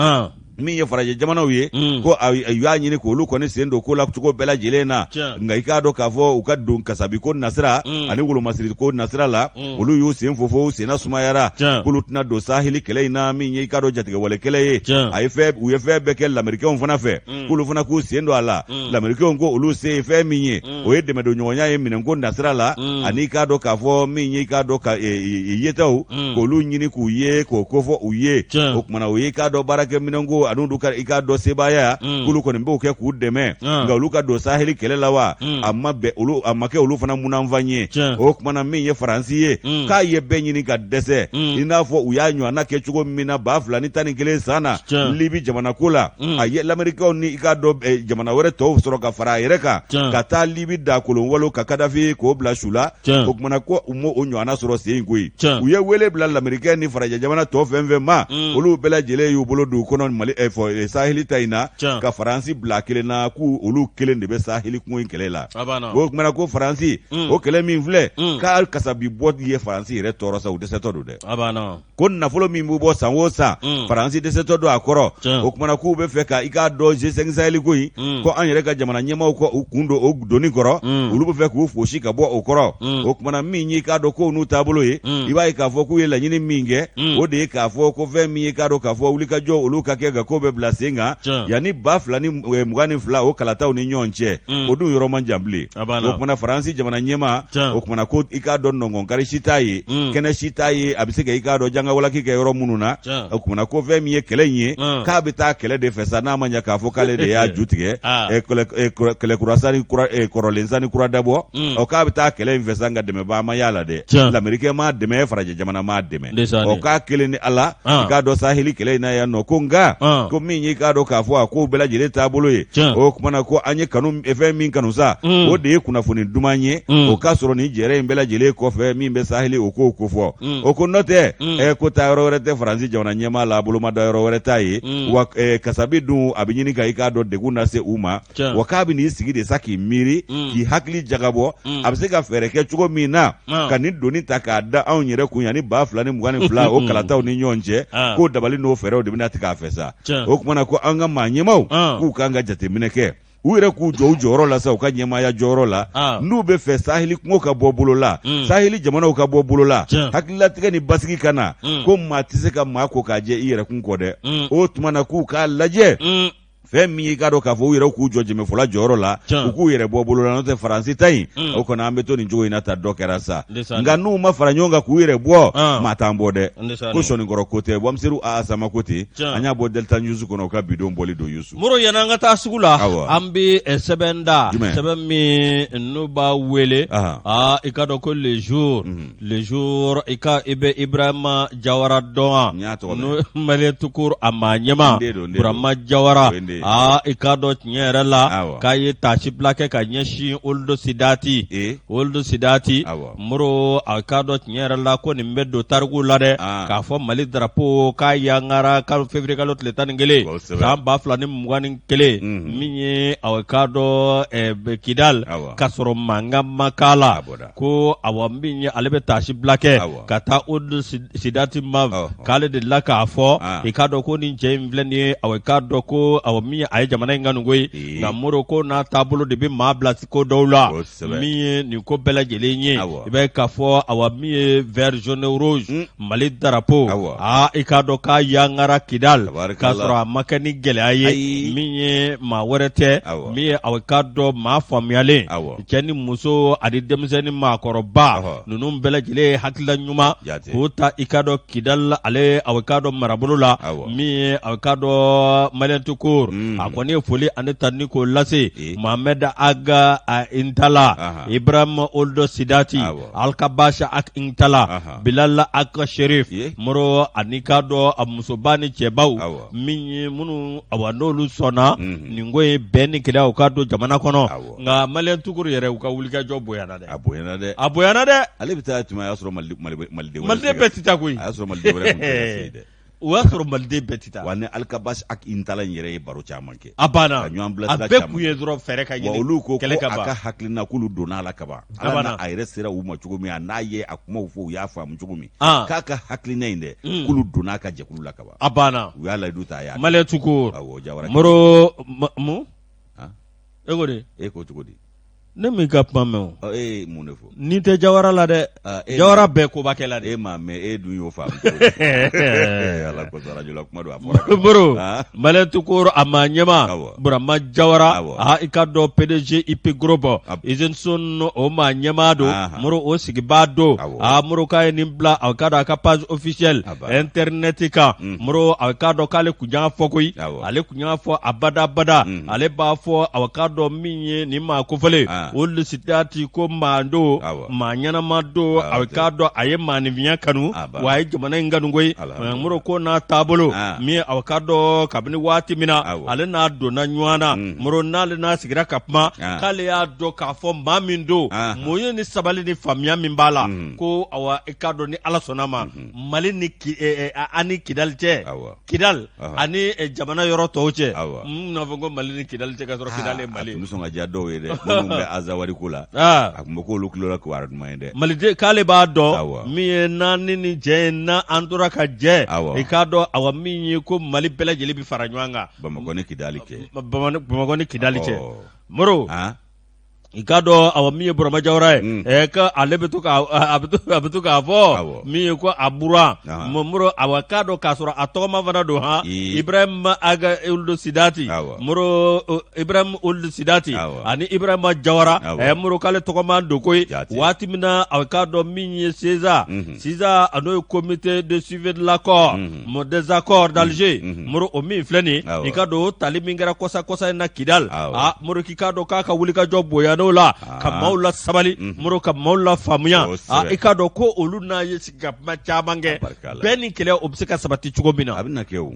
min ye farajɛ jamanaw ye, ko u y'a ɲini k'olu kɔni sen don ko la cogo bɛɛ lajɛlen na. Nka i k'a dɔn k'a fɔ u ka don kasabi ko nasira ani wolomasiri ko nasira la, olu y'u sen fofo, u senna sumayara, k'olu tɛna don saheli kɛlɛ in na, min ye i k'a dɔn jatigɛwale kɛlɛ ye. A ye fɛn u ye fɛn bɛɛ kɛ lamerikɛnw fana fɛ, k'olu fana k'u sen don a la. Lamerikɛnw ko olu se ye fɛn min ye, o ye dɛmɛdonɲɔgɔnya ye minɛnko nasira la, ani i k'a dɔn k'a fɔ min ye i k'a dɔn ka yetaw k'olu ɲini k'u ye k'o kofɔ u ye. O kumana o ye i k'a dɔn baarakɛminɛnko ani olu ka i k'a dɔn sebaaya, k'olu kɔni b'o kɛ k'u dɛmɛ. Nka olu ka don saheli kɛlɛ la wa, a ma bɛn olu, a ma kɛ olu fana munanfan ye. O kumana min ye Faransi ye, k'a ye bɛɛ ɲini ka dɛsɛ, i n'a fɔ u y'a ɲɔgɔnna kɛ cogo min na 2011 san na Libi jamana ko la. A ye lamerikɛnw ni i k'a dɔn jamana wɛrɛ tɔw sɔrɔ ka fara a yɛrɛ kan ka taa Libi dakolon walo ka Kadafi k'o bila su la. O kumana ko u m'o ɲɔgɔnna sɔrɔ sen in koyi. U ye wele bila lamerikɛn ni farajɛ jamana tɔw fɛn fɛn ma, olu bɛɛ lajɛlen y'u bolo don u kɔnɔ Mali fɔ saheli ta in na, ka Faransi bila kelen na, k'u olu kelen de bɛ saheli kungo in kɛlɛ la. O kumana ko Faransi, o kɛlɛ min filɛ, k'a kasabi bɔ ye Faransi yɛrɛ tɔɔrɔ sa, u dɛsɛtɔ don dɛ. Ko nafolo min bɛ bɔ san o san, Faransi dɛsɛtɔ don a kɔrɔ. O kumana k'u bɛ fɛ ka i k'a dɔn G5 Sahel ko in, ko an yɛrɛ ka jamana ɲɛmaaw ko u kun don o doni kɔrɔ, olu bɛ fɛ k'u fosi ka bɔ o kɔrɔ. O kumana min ye i k'a dɔn kow n'u taabolo ye, i b'a ye k'a fɔ k'u ye laɲini min kɛ, o de ye k'a fɔ ko fɛn min ye k'a dɔn k'a fɔ wulikajɔ olu ka kɛ ka ko bɛɛ bila sen kan yanni 2022 o kalataw ni ɲɔgɔn cɛ. O dun yɔrɔ man jan bilen. O kumana Faransi jamana ɲɛmaa, o kumana ko i k'a dɔn nɔngɔnkari si t'a ye, kɛnɛ si t'a ye, a bɛ se ka i k'a dɔn jangawalaki kɛ yɔrɔ minnu na. O kumana ko fɛn min ye kɛlɛ in ye, k'a bɛ taa kɛlɛ de fɛ sa, n'a ma ɲɛ k'a fɔ k'ale de y'a ju tigɛ, kɛlɛkura sa ni kɔrɔlen sa ni kura dabɔ, ɔ k'a bɛ taa kɛlɛ in fɛ sa, nka dɛmɛbaa ma y'a la dɛ. Lamerikɛn m'a dɛmɛ, farajɛ jamana m'a dɛmɛ. Ɔ k'a kelen ni Ala, i k'a dɔn saheli kɛlɛ in na yan nɔ, ko nka ko min ye i k'a dɔn k'a fɔ a kow bɛɛ lajɛlen taabolo ye, o kumana ko an ye kanu fɛn min kanu sa, o de ye kunnafoni duman ye, o k'a sɔrɔ nin jɛrɛ in bɛɛ lajɛlen kɔfɛ min bɛ saheli o kow kofɔ. O ko n'o tɛ, ko taa yɔrɔ wɛrɛ tɛ Faransi jamana ɲɛmaa la, bolomada yɔrɔ wɛrɛ t'a ye. Wa kasabi dun a bɛ ɲini ka i k'a dɔn degun lase u ma. Wa k'a bɛ n'i sigi de sa k'i miiri, k'i hakili jagabɔ, a bɛ se ka fɛɛrɛ kɛ cogo min na ka nin doni ta k'a da anw yɛrɛ kun yanni 2022 o kalataw ni ɲɔgɔn cɛ. K'o dabali n'o fɛɛrɛw de bɛna tigɛ a fɛ sa. O kumana ko an ka maa ɲɛmaaw k'u kan ka jateminɛ kɛ, u yɛrɛ k'u jɔ u jɔyɔrɔ la sa, u ka ɲɛmaaya jɔyɔrɔ la, n'u bɛ fɛ saheli kungo ka bɔ bolo la, saheli jamanaw ka bɔ bolo la, hakililatigɛ ni basigi ka na. Ko maa tɛ se ka maa ko k'a jɛ i yɛrɛ kun kɔ dɛ. O tuma na k'u k'a lajɛ, fɛn min y'i k'a dɔn k'a fɔ u yɛrɛ k'u jɔ jɛmɛfɔla jɔyɔrɔ la, u k'u yɛrɛ bɔ bolo la, n'o tɛ Faransi ta in, o kɔni an bɛ to nin cogo in na ta dɔ kɛra sa. Nka n'u ma fara ɲɔgɔn kan k'u yɛrɛ bɔ, maa t'an bɔ dɛ. Ko sɔnnikɔrɔ ko tɛ, Wamisɛri a sama ko ten. An y'a bɔ Delta News kɔnɔ, u ka bidon bɔli don Yusu. Moro, yanni an ka taa sugu la, an bɛ sɛbɛn da, sɛbɛn min n'u b'a wele aa i k'a dɔn ko Le Jour. Le Jour, i ka i bɛ Ibrahima Jawara dɔn wa? N'o Malien tout court a maa ɲɛmaa Burama Jawara, aa i k'a dɔn tiɲɛ yɛrɛ la k'a ye taasibila kɛ ka ɲɛsin Ould Sidati, Ould Sidati. Moro, a k'a dɔn tiɲɛ yɛrɛ la ko nin bɛ don tariku la dɛ, k'a fɔ Mali drapeau k'a yangara kalo février kalo tile 11 san 2021, min ye a k'a dɔn Kidal, k'a sɔrɔ mankan ma k'a la. Ko awa min ye ale bɛ taasibila kɛ ka taa Ould Sidati ma, k'ale delila k'a fɔ, i k'a dɔn ko nin cɛ in filɛ nin ye, awa i k'a dɔn ko awa min ye a ye jamana in kanu koyi nka Moro ko n'a taabolo de bɛ maa bila ko dɔw la min ye nin ko bɛɛ lajɛlen ye i b'a ye k'a fɔ awa min ye vert jaune rouge mm. Mali darapo aa i k'a dɔn k'a yangara Kidal k'a sɔrɔ a ma kɛ ni gɛlɛya ye min ye maa wɛrɛ tɛ min ye aw k'a dɔn maa faamuyalen cɛ ni muso ani denmisɛnnin maakɔrɔba ninnu bɛɛ lajɛlen ye hakilila ɲuman k'o ta i k'a dɔn Kidal ale aw k'a dɔn marabolo la min ye aw k'a dɔn Malien tout court mm. a kɔni ye foli ani tanuni k'o lase Mohamed Ag Intalla Ibrahim Ould Sidati Alkabasha Ag Intalla Bilal Ag Acherif Moro ani k'a dɔn a musoba ni cɛbaw min ye minnu awa n'olu sɔnna nin ko ye bɛn ni kelenya u ka don jamana kɔnɔ nka Malien tout court yɛrɛ u ka wulikajɔ bonyana dɛ a bonyana dɛ a bonyana dɛ ale bɛ taa tuma y'a sɔrɔ maliden maliden bɛɛ tɛ taa koyi a y'a sɔrɔ maliden wɛrɛ tun tɛ se dɛ o y'a sɔrɔ maliden bɛɛ tɛ taa wa ni Alkabash Ag Intalla in yɛrɛ ye baro caman kɛ a banna ka ɲɔgɔn bilasira a bɛɛ kun ye dɔrɔn fɛɛrɛ ka ɲini wa olu ko ko a ka hakilina k'olu donna a la kaban ala n'a a yɛrɛ sera u ma cogo min a n'a ye a kumaw fɔ u y'a faamu cogo min k'a ka hakilina in dɛ mm. k'olu donna a ka jɛkulu la kaban a banna u y'a layidu ta a y'a Malien tout court awɔ Jawara Moro mun e ko di e ko cogo di ne m'i ka kuma mɛn o e ye mun de fɔ nin tɛ Jawara la dɛ Jawara bɛɛ kobakɛla de e m'a mɛn e dun y'o faamu ala ko arajo la kuma don a fɔra Moro Malien tout court a maa ɲɛmaa Burama Jawara aa i k'a dɔn PDG IP Group usine Son o maa ɲɛmaa don Moro o sigibaa don aa Moro k'a ye nin bila a k'a dɔn a ka page officielle internet kan Moro a k'a dɔn k'ale kun y'a fɔ koyi ale kun y'a fɔ abada abada ale b'a fɔ a k'a dɔn min ye nin maa kofɔlen ah. Ould Sidati ko maa don maa ɲɛnama don a k'a dɔn a ye maaninfinya kanu wa a ye jamana in kanu koyi Moro ko n'a taabolo ah. min ye a k'a dɔn kabini waati min na ale n'a donna ɲɔgɔn na mm. Moro n'ale n'a sigira ka kuma ah. k'ale y'a dɔn k'a fɔ maa min don muɲu ni sabali ni faamuya min b'a la mm. ko awa i k'a dɔn ni Ala sɔnna ma mm-hmm. Mali ni eh, eh, ani Kidali cɛ Kidali ani eh, jamana yɔrɔ tɔw cɛ n n'a fɔ ko Mali ni Kidali cɛ ka sɔrɔ Kidali ye Mali a tun bɛ sɔn ka diya dɔw ye dɛ minnu bɛ Azawadi ko la a tun bɛ k'olu tulo la kibaru duman ye dɛ Maliden k'ale b'a dɔn min ye n'an ni nin jɛ ye n'an tora ka jɛ i k'a dɔn awa min ye ko Mali bɛɛ lajɛlen bɛ fara ɲɔgɔn kan Bamakɔ ni Kidali cɛ Bamakɔ ni Kidali cɛ Moro i k'a dɔn awa min ye Burama Jawara ye mm. ɛ ka ale bɛ to ka a bɛ to k'a fɔ min ye ko a buran Moro awa k'a dɔn k'a sɔrɔ a tɔgɔma fana don han Ibrahim Ag Ould Sidati Moro Ibrahim Ould Sidati ani Ibrahima Jawara ɛ Moro k'ale tɔgɔma don koyi waati min na a k'a dɔn min ye CSA mhm. CSA a n'o ye comité de suivi de l'accord mhm. des accords d'Alger mhm. Moro o min filɛ nin i k'a dɔn o tali min kɛra kɔsa kɔsa in na Kidal a Moro k'i k'a dɔn k'a ka wulikajɔ bonyana o la ka ah. maaw la sabali mhm. Moro ka maaw la faamuya ah, i k'a dɔn ko olu n'a ye sigi ka kuma caman kɛ bɛn ni kelenya o bɛ se ka sabati cogo min na a bɛna kɛ o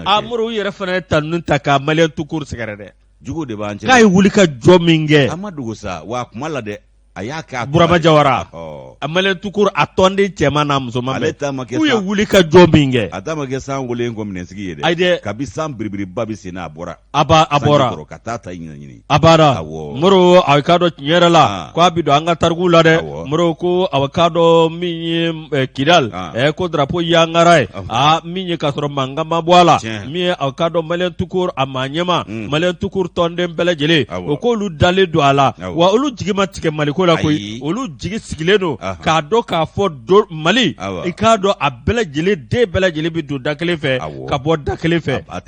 a Moro u yɛrɛ fana ye tanuni ta ka Malien tout court sɛgɛrɛ dɛ jugu de b'an cɛ k'a ye wulikajɔ min kɛ a ma dogo sa wa a kuma la dɛ a y'a kɛ a Burama Jawara a Malien tout court a tɔnden cɛman n'a musoman ale ta ma kɛ k'u ye wulikajɔ min kɛ a ta ma kɛ san wololen kɔ minɛnsigi ye dɛ ayi dɛ kabi san biribiriba bɛ sen na a bɔra a ba a bɔra ka taa ta ɲini a banna Moro a k'a dɔn tiɲɛ yɛrɛ la ko a bɛ don an ka tariku la dɛ Moro ko a k'a dɔn min ye Kidal ko drapeau yangara ye aa min ye k'a sɔrɔ mankan ma bɔ a la min ye a k'a dɔn Malien tout court a maa ɲɛmaa mm. Malien tout court tɔnden bɛɛ lajɛlen o k'olu dalen don a la wa olu jigi ma tigɛ Maliko la koyi olu jigi sigilen don k'a dɔn k'a fɔ don Mali i k'a dɔn a bɛɛ lajɛlen den bɛɛ lajɛlen bɛ don da kelen fɛ ka bɔ da kelen fɛ a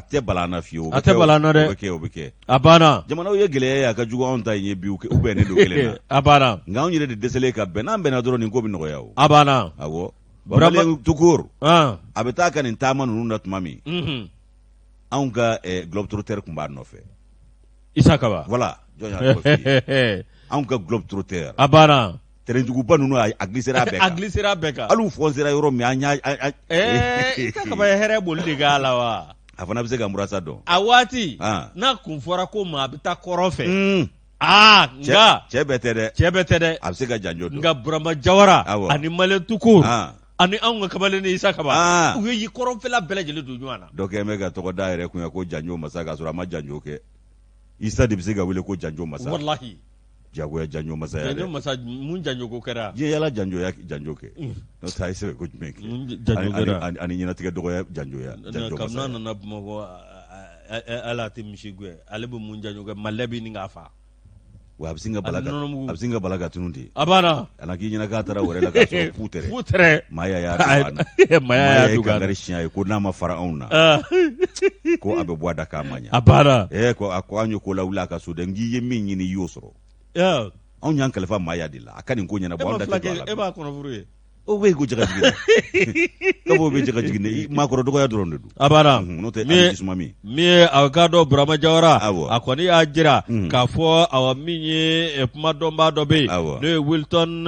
tɛ bala an na fiyewu a tɛ bala an na dɛ o bɛ kɛ a banna jamanaw ye gɛlɛya ye a ka jugu anw ta in ye bi u bɛnnen don kelen na a banna nka anw yɛrɛ de dɛsɛlen ka bɛn n'an bɛnna dɔrɔn nin ko bɛ nɔgɔya o a banna awɔ Malien tout court a bɛ taa ka nin taama ninnu na tuma min anw ka globe-trotteur tun b'a nɔfɛ Isa Kaba voilà jɔn y'a tɔgɔ f'i ye anw ka globe-trotteur a banna terrain-juguba ninnu a glissera a bɛɛ kan a glissera a bɛɛ kan hali u foncera yɔrɔ min an y'a Isa Kaba ye hɛrɛ boli de k'a la wa a fana bɛ se ka murasa dɔn a waati n'a kun fɔra ko maa bɛ taa kɔrɔn fɛ aa nka cɛ bɛɛ tɛ dɛ cɛ bɛɛ tɛ dɛ a bɛ se ka janjo dɔn nka Burama Jawara ani Malien tout court ani anw ka kamalen Isa Kaba u ye kɔrɔnfɛla bɛɛ lajɛlen don ɲɔgɔn na dɔ kɛ bɛ ka tɔgɔ da yɛrɛ kun ko janjo masa k'a sɔrɔ a ma janjo kɛ Isa de bɛ se ka wele ko janjo masa walahi jagoya janjo masa janjo masa mun janjo ko kɛra diɲɛ yala janjoya janjo kɛ n'o tɛ a ye sɛbɛ ko jumɛn kɛ ani ɲɛnatigɛ dɔgɔya janjoya janjo masa kabini a nana Bamakɔ ala tɛ misi gɛn, ale bɛ mun jaɲɔ kɛ, malɛ bɛ ɲini k'a fa. Wa a bɛ sin ka bala ka a bɛ sin ka bala ka tunun ten. A banna. A na k'i ɲɛna k'a taara wɛrɛ la k'a sɔrɔ fu tɛrɛ. Fu tɛrɛ. Maaya y'a dogo an na. Maaya y'a dogo an na. Ye kankari siɲɛ ye ko n'a ma fara anw na. Ko a bɛ bɔ a da k'a ma ɲɛ. A banna. Ɛɛ ko a ko an ye ko lawuli a ka so dɛ, n k'i ye min ɲini i y'o sɔrɔ. Anw y'an kalifa Maaya de la, a ka nin ko ɲɛnabɔ, anw da tɛ don a la. E b'a kɔnɔ furu ye. O bɛ ko jaka jigin ka bɛ jaka jigin maakɔrɔ dɔgɔya dɔrɔn de don. A banna. N'o tɛ a jisuma min. Min ye a k'a dɔn Burama Jawara, a kɔni y'a jira k'a fɔ awa min ye kuma dɔnbaa dɔ bɛ yen, n'o ye Wilton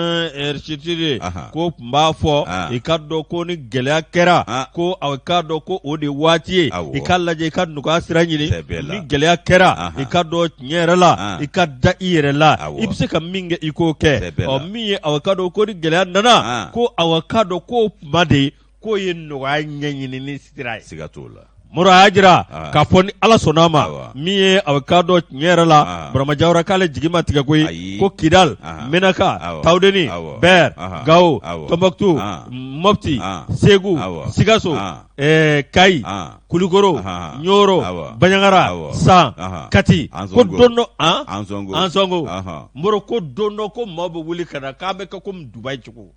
Richard ye, k'o tun b'a fɔ i k'a dɔn ko ni gɛlɛya kɛra, ko a k'a dɔn ko o de waati ye i k'a lajɛ i ka nɔgɔya sira ɲini. Ni gɛlɛya kɛra, i k'a dɔn tiɲɛ yɛrɛ la, ah. i ka da i yɛrɛ la, i bɛ se ka min kɛ i k'o kɛ. Ɔ min ye awa k'a dɔn ko ni gɛlɛya nana, ah. ko awa k'a dɔn k'o kuma de ye k'o ye nɔgɔya ɲɛɲinini sira ye. Siga t'o la. Moro a y'a jira ah. k'a fɔ ni Ala sɔnna a ma, min ye awa k'a dɔn tiɲɛ yɛrɛ la, Burama Jawara k'ale jigi ma tigɛ koyi, ko Kidal, Menaka, Tawudeni, Bɛr, Gawo, Tɔnbɔkutu, Mɔpti, Segu, Sikaso, ɛɛ Kayi, Kulukoro, Ɲɔrɔ, Banjagara, San, Kati, ko don dɔ, an, Ansɔngo, Moro ko don dɔ ko maaw bɛ wuli ka na k'an bɛ kɛ komi Dubayi cogo,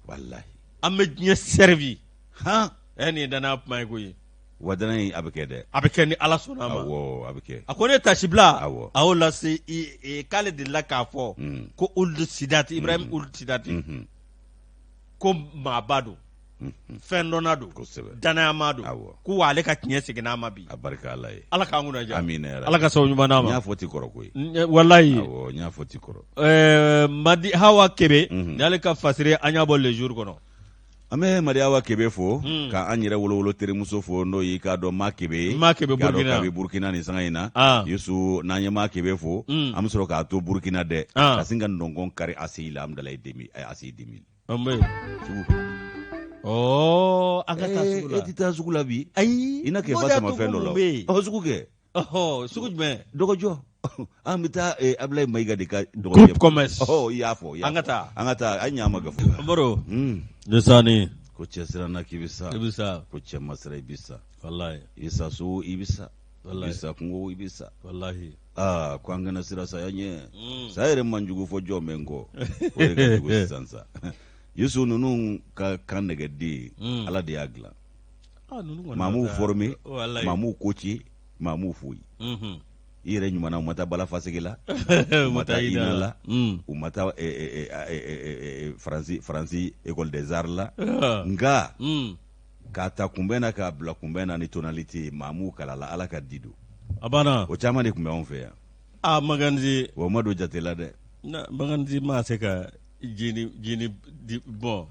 walahi, an bɛ diɲɛ servi, han, ɛ nin ye danaya kuma ye koyi. Wa danaya in a bɛ kɛ dɛ. A bɛ kɛ ni Ala sɔnna a ma. Awɔ, a bɛ kɛ. A ko ne tasibila, awɔ, a y'o lase k'ale delila k'a fɔ ko Ould Sidati, Ibrahim Ould Sidati, ko maaba don. Fɛn dɔnna don, danayama don, ko wa ale ka tiɲɛ seginna a ma bi. A barika Ala ye. Ala k'an kunna diya. Amiina yarabi. Ala ka sababu ɲuman d'an ma. N y'a fɔ ti kɔrɔ koyi. Walayi. Awɔ, n y'a fɔ ti kɔrɔ. Ɛɛ Madi Hawa Kebe, ni ale ka fasiri an y'a bɔ Le Jour kɔnɔ. An bɛ Madi Hawa Kebe fo, ka an yɛrɛ wolowolo terimuso fo, n'o y'i k'a dɔn Ma Kebe ye. Ma Kebe Burkina. K'a dɔn k'a bɛ Burkina nin sanga in na. Yusu, n'an ye Ma Kebe fo, an bɛ sɔrɔ k'a to Burkina dɛ, ka sin ka nɔngɔn kari ACI la, Amudalayi ACI 2000. An bɛ sugu ɔ an ka taa sugu la. E tɛ taa sugu la bi? Ayi. I na kɛ fa sama fɛn dɔ la. Ɔ sugu kɛ. Ɔhɔ, sugu jumɛn? Dɔgɔjɔ. An bɛ taa Abulayi Mayiga de ka dɔgɔjɔ. Groupe commerce. Ɔ i y'a fɔ. An ka taa. An ka taa, a ɲa ma gafo. Moro. Nesani. Ko cɛ siranna k'i bɛ sa. I bɛ sa. Ko cɛ ma siran i bɛ sa. Walayi. I bɛ sa so i bɛ sa. I bɛ sa kungo i bɛ sa. Walahi. Aa ko an kana siran saya ɲɛ. Saya yɛrɛ man jugu fɔ jɔn bɛ n kɔ. O de ka jugu sisan sa. Yusu ninnu ka kan nɛgɛden, Ala de y'a dilan. Maa m'u former, maa m'u coacher, maa m'u foyi. I yɛrɛ ɲuman na u ma taa balafasegi la, u ma taa INA la, u ma taa Faransi école des arts la. Nka k'a ta kunbɛn na k'a bila kunbɛn na ni tonalité ye, maa m'u kalan la, Ala ka di don. A banna. O caman de tun bɛ anw fɛ yan. Aa Makanzi. Wa o ma don jate la dɛ. Makanzi ma se ka jini jini di bɔn.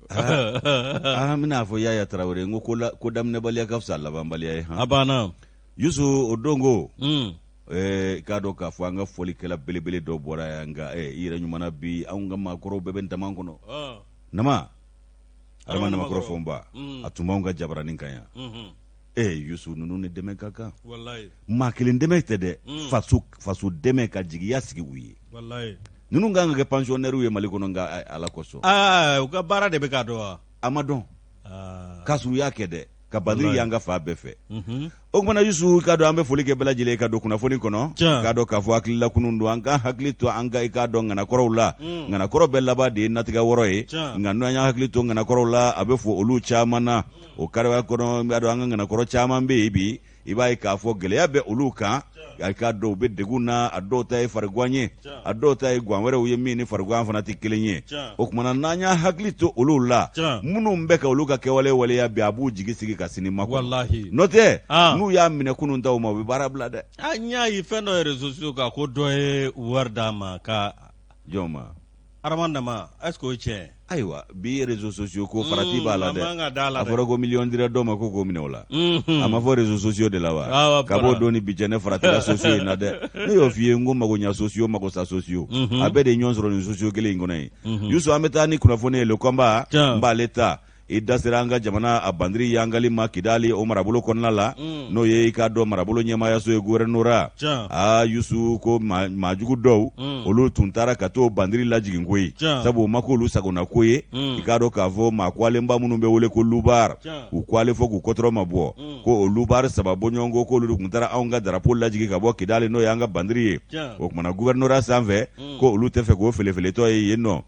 Aa n bɛna a fɔ Yaya Tarawele n ko ko daminɛbaliya ka fisa labanbaliya ye. A banna. Yusu o don ko. K'a dɔn k'a fɔ an ka fɔlikɛla belebele dɔ bɔra yan nka i yɛrɛ ɲuman na bi anw ka maakɔrɔw bɛɛ bɛ ntaman kɔnɔ. Nama. Adama Namakɔrɔ Fɔnba a tun b'anw ka jabaranin kan yan. Ee Yusu ninnu ni dɛmɛ ka kan. Maa kelen dɛmɛ tɛ dɛ, faso dɛmɛ ka jigiya sigi u ye. Ninnu kan ka kɛ pensionnaire ye Mali kɔnɔ nka Ala kosɔn. Aa u ka baara de bɛ ka dɔn wa? A ma dɔn. K'a sɔrɔ u y'a kɛ dɛ. Ka bandiri y'an ka fan bɛɛ fɛ. O kumana Yusu k'a dɔn an bɛ foli kɛ bɛɛ lajɛlen ka don kunnafoni kɔnɔ. K'a dɔn k'a fɔ hakilila kunun don, an k'an hakili to an ka i k'a dɔn ŋanakɔrɔw la. Ŋanakɔrɔ bɛɛ laban de ye natigɛ wɔrɔ ye. Nka n'an y'an hakili to ŋanakɔrɔw la, a bɛ fo olu caman na. O kariya kɔnɔ, i b'a dɔn an ka ŋanakɔrɔ caman bɛ yen bi. I b'a ye k'a fɔ gɛlɛya bɛ olu kan, a k'a dɔn u bɛ degun na, a dɔw ta ye farigwan ye, a dɔw ta ye gwan wɛrɛw ye min ni farigwan fana tɛ kelen ye. O kumana n'an y'an hakili to olu la, minnu bɛ ka olu ka kɛwale waleya bi, a b'u jigi sigi ka sini makɔnɔ. N'o tɛ, n'u y'a minɛ kunun taw ma, u bɛ baara bila dɛ. N y'a ye fɛn dɔ ye réseaux sociaux kan ko dɔ ye wari d'a ma ka jɔn ma? Adama Nama, est ce que o ye tiɲɛ ye? Ayiwa, bi réseaux sociaux ko farati b'a la dɛ. A fɔra ko miliyɔn dira dɔ ma ko k'o minɛ o la. A ma fɔ réseaux sociaux de la wa? Kab'o don ni bi cɛ ne faratila sociaux in na dɛ. Ne y'o f'i ye n ko magoɲa sociaux, magosa sociaux. A bɛɛ de ye ɲɔgɔn sɔrɔ nin sociaux kelen in kɔnɔ yen. Yusu, an bɛ taa ni kunnafoni ye Le Combat, n b'ale ta. I da sera an ka jamana a bandiri yangali ma Kidali o marabolo kɔnɔna la, n'o ye i k'a dɔn marabolo ɲɛmaayaso ye gouvernorat aa Yusu ko maajugu dɔw olu tun taara ka t'o bandiri lajigin koyi, sabu o ma k'olu sagona ko ye, i k'a dɔn k'a fɔ maa kwalenba minnu bɛ wele ko lubar u kwalen fo k'u kɔtɔrɔ ma bɔ, ko o lubar saba bɔɲɔgɔnko k'olu de tun taara anw ka darapo lajigin ka bɔ Kidali n'o ye an ka bandiri ye, o kumana gouvernorat sanfɛ ko olu tɛ fɛ k'o felefeletɔ ye yen nɔ.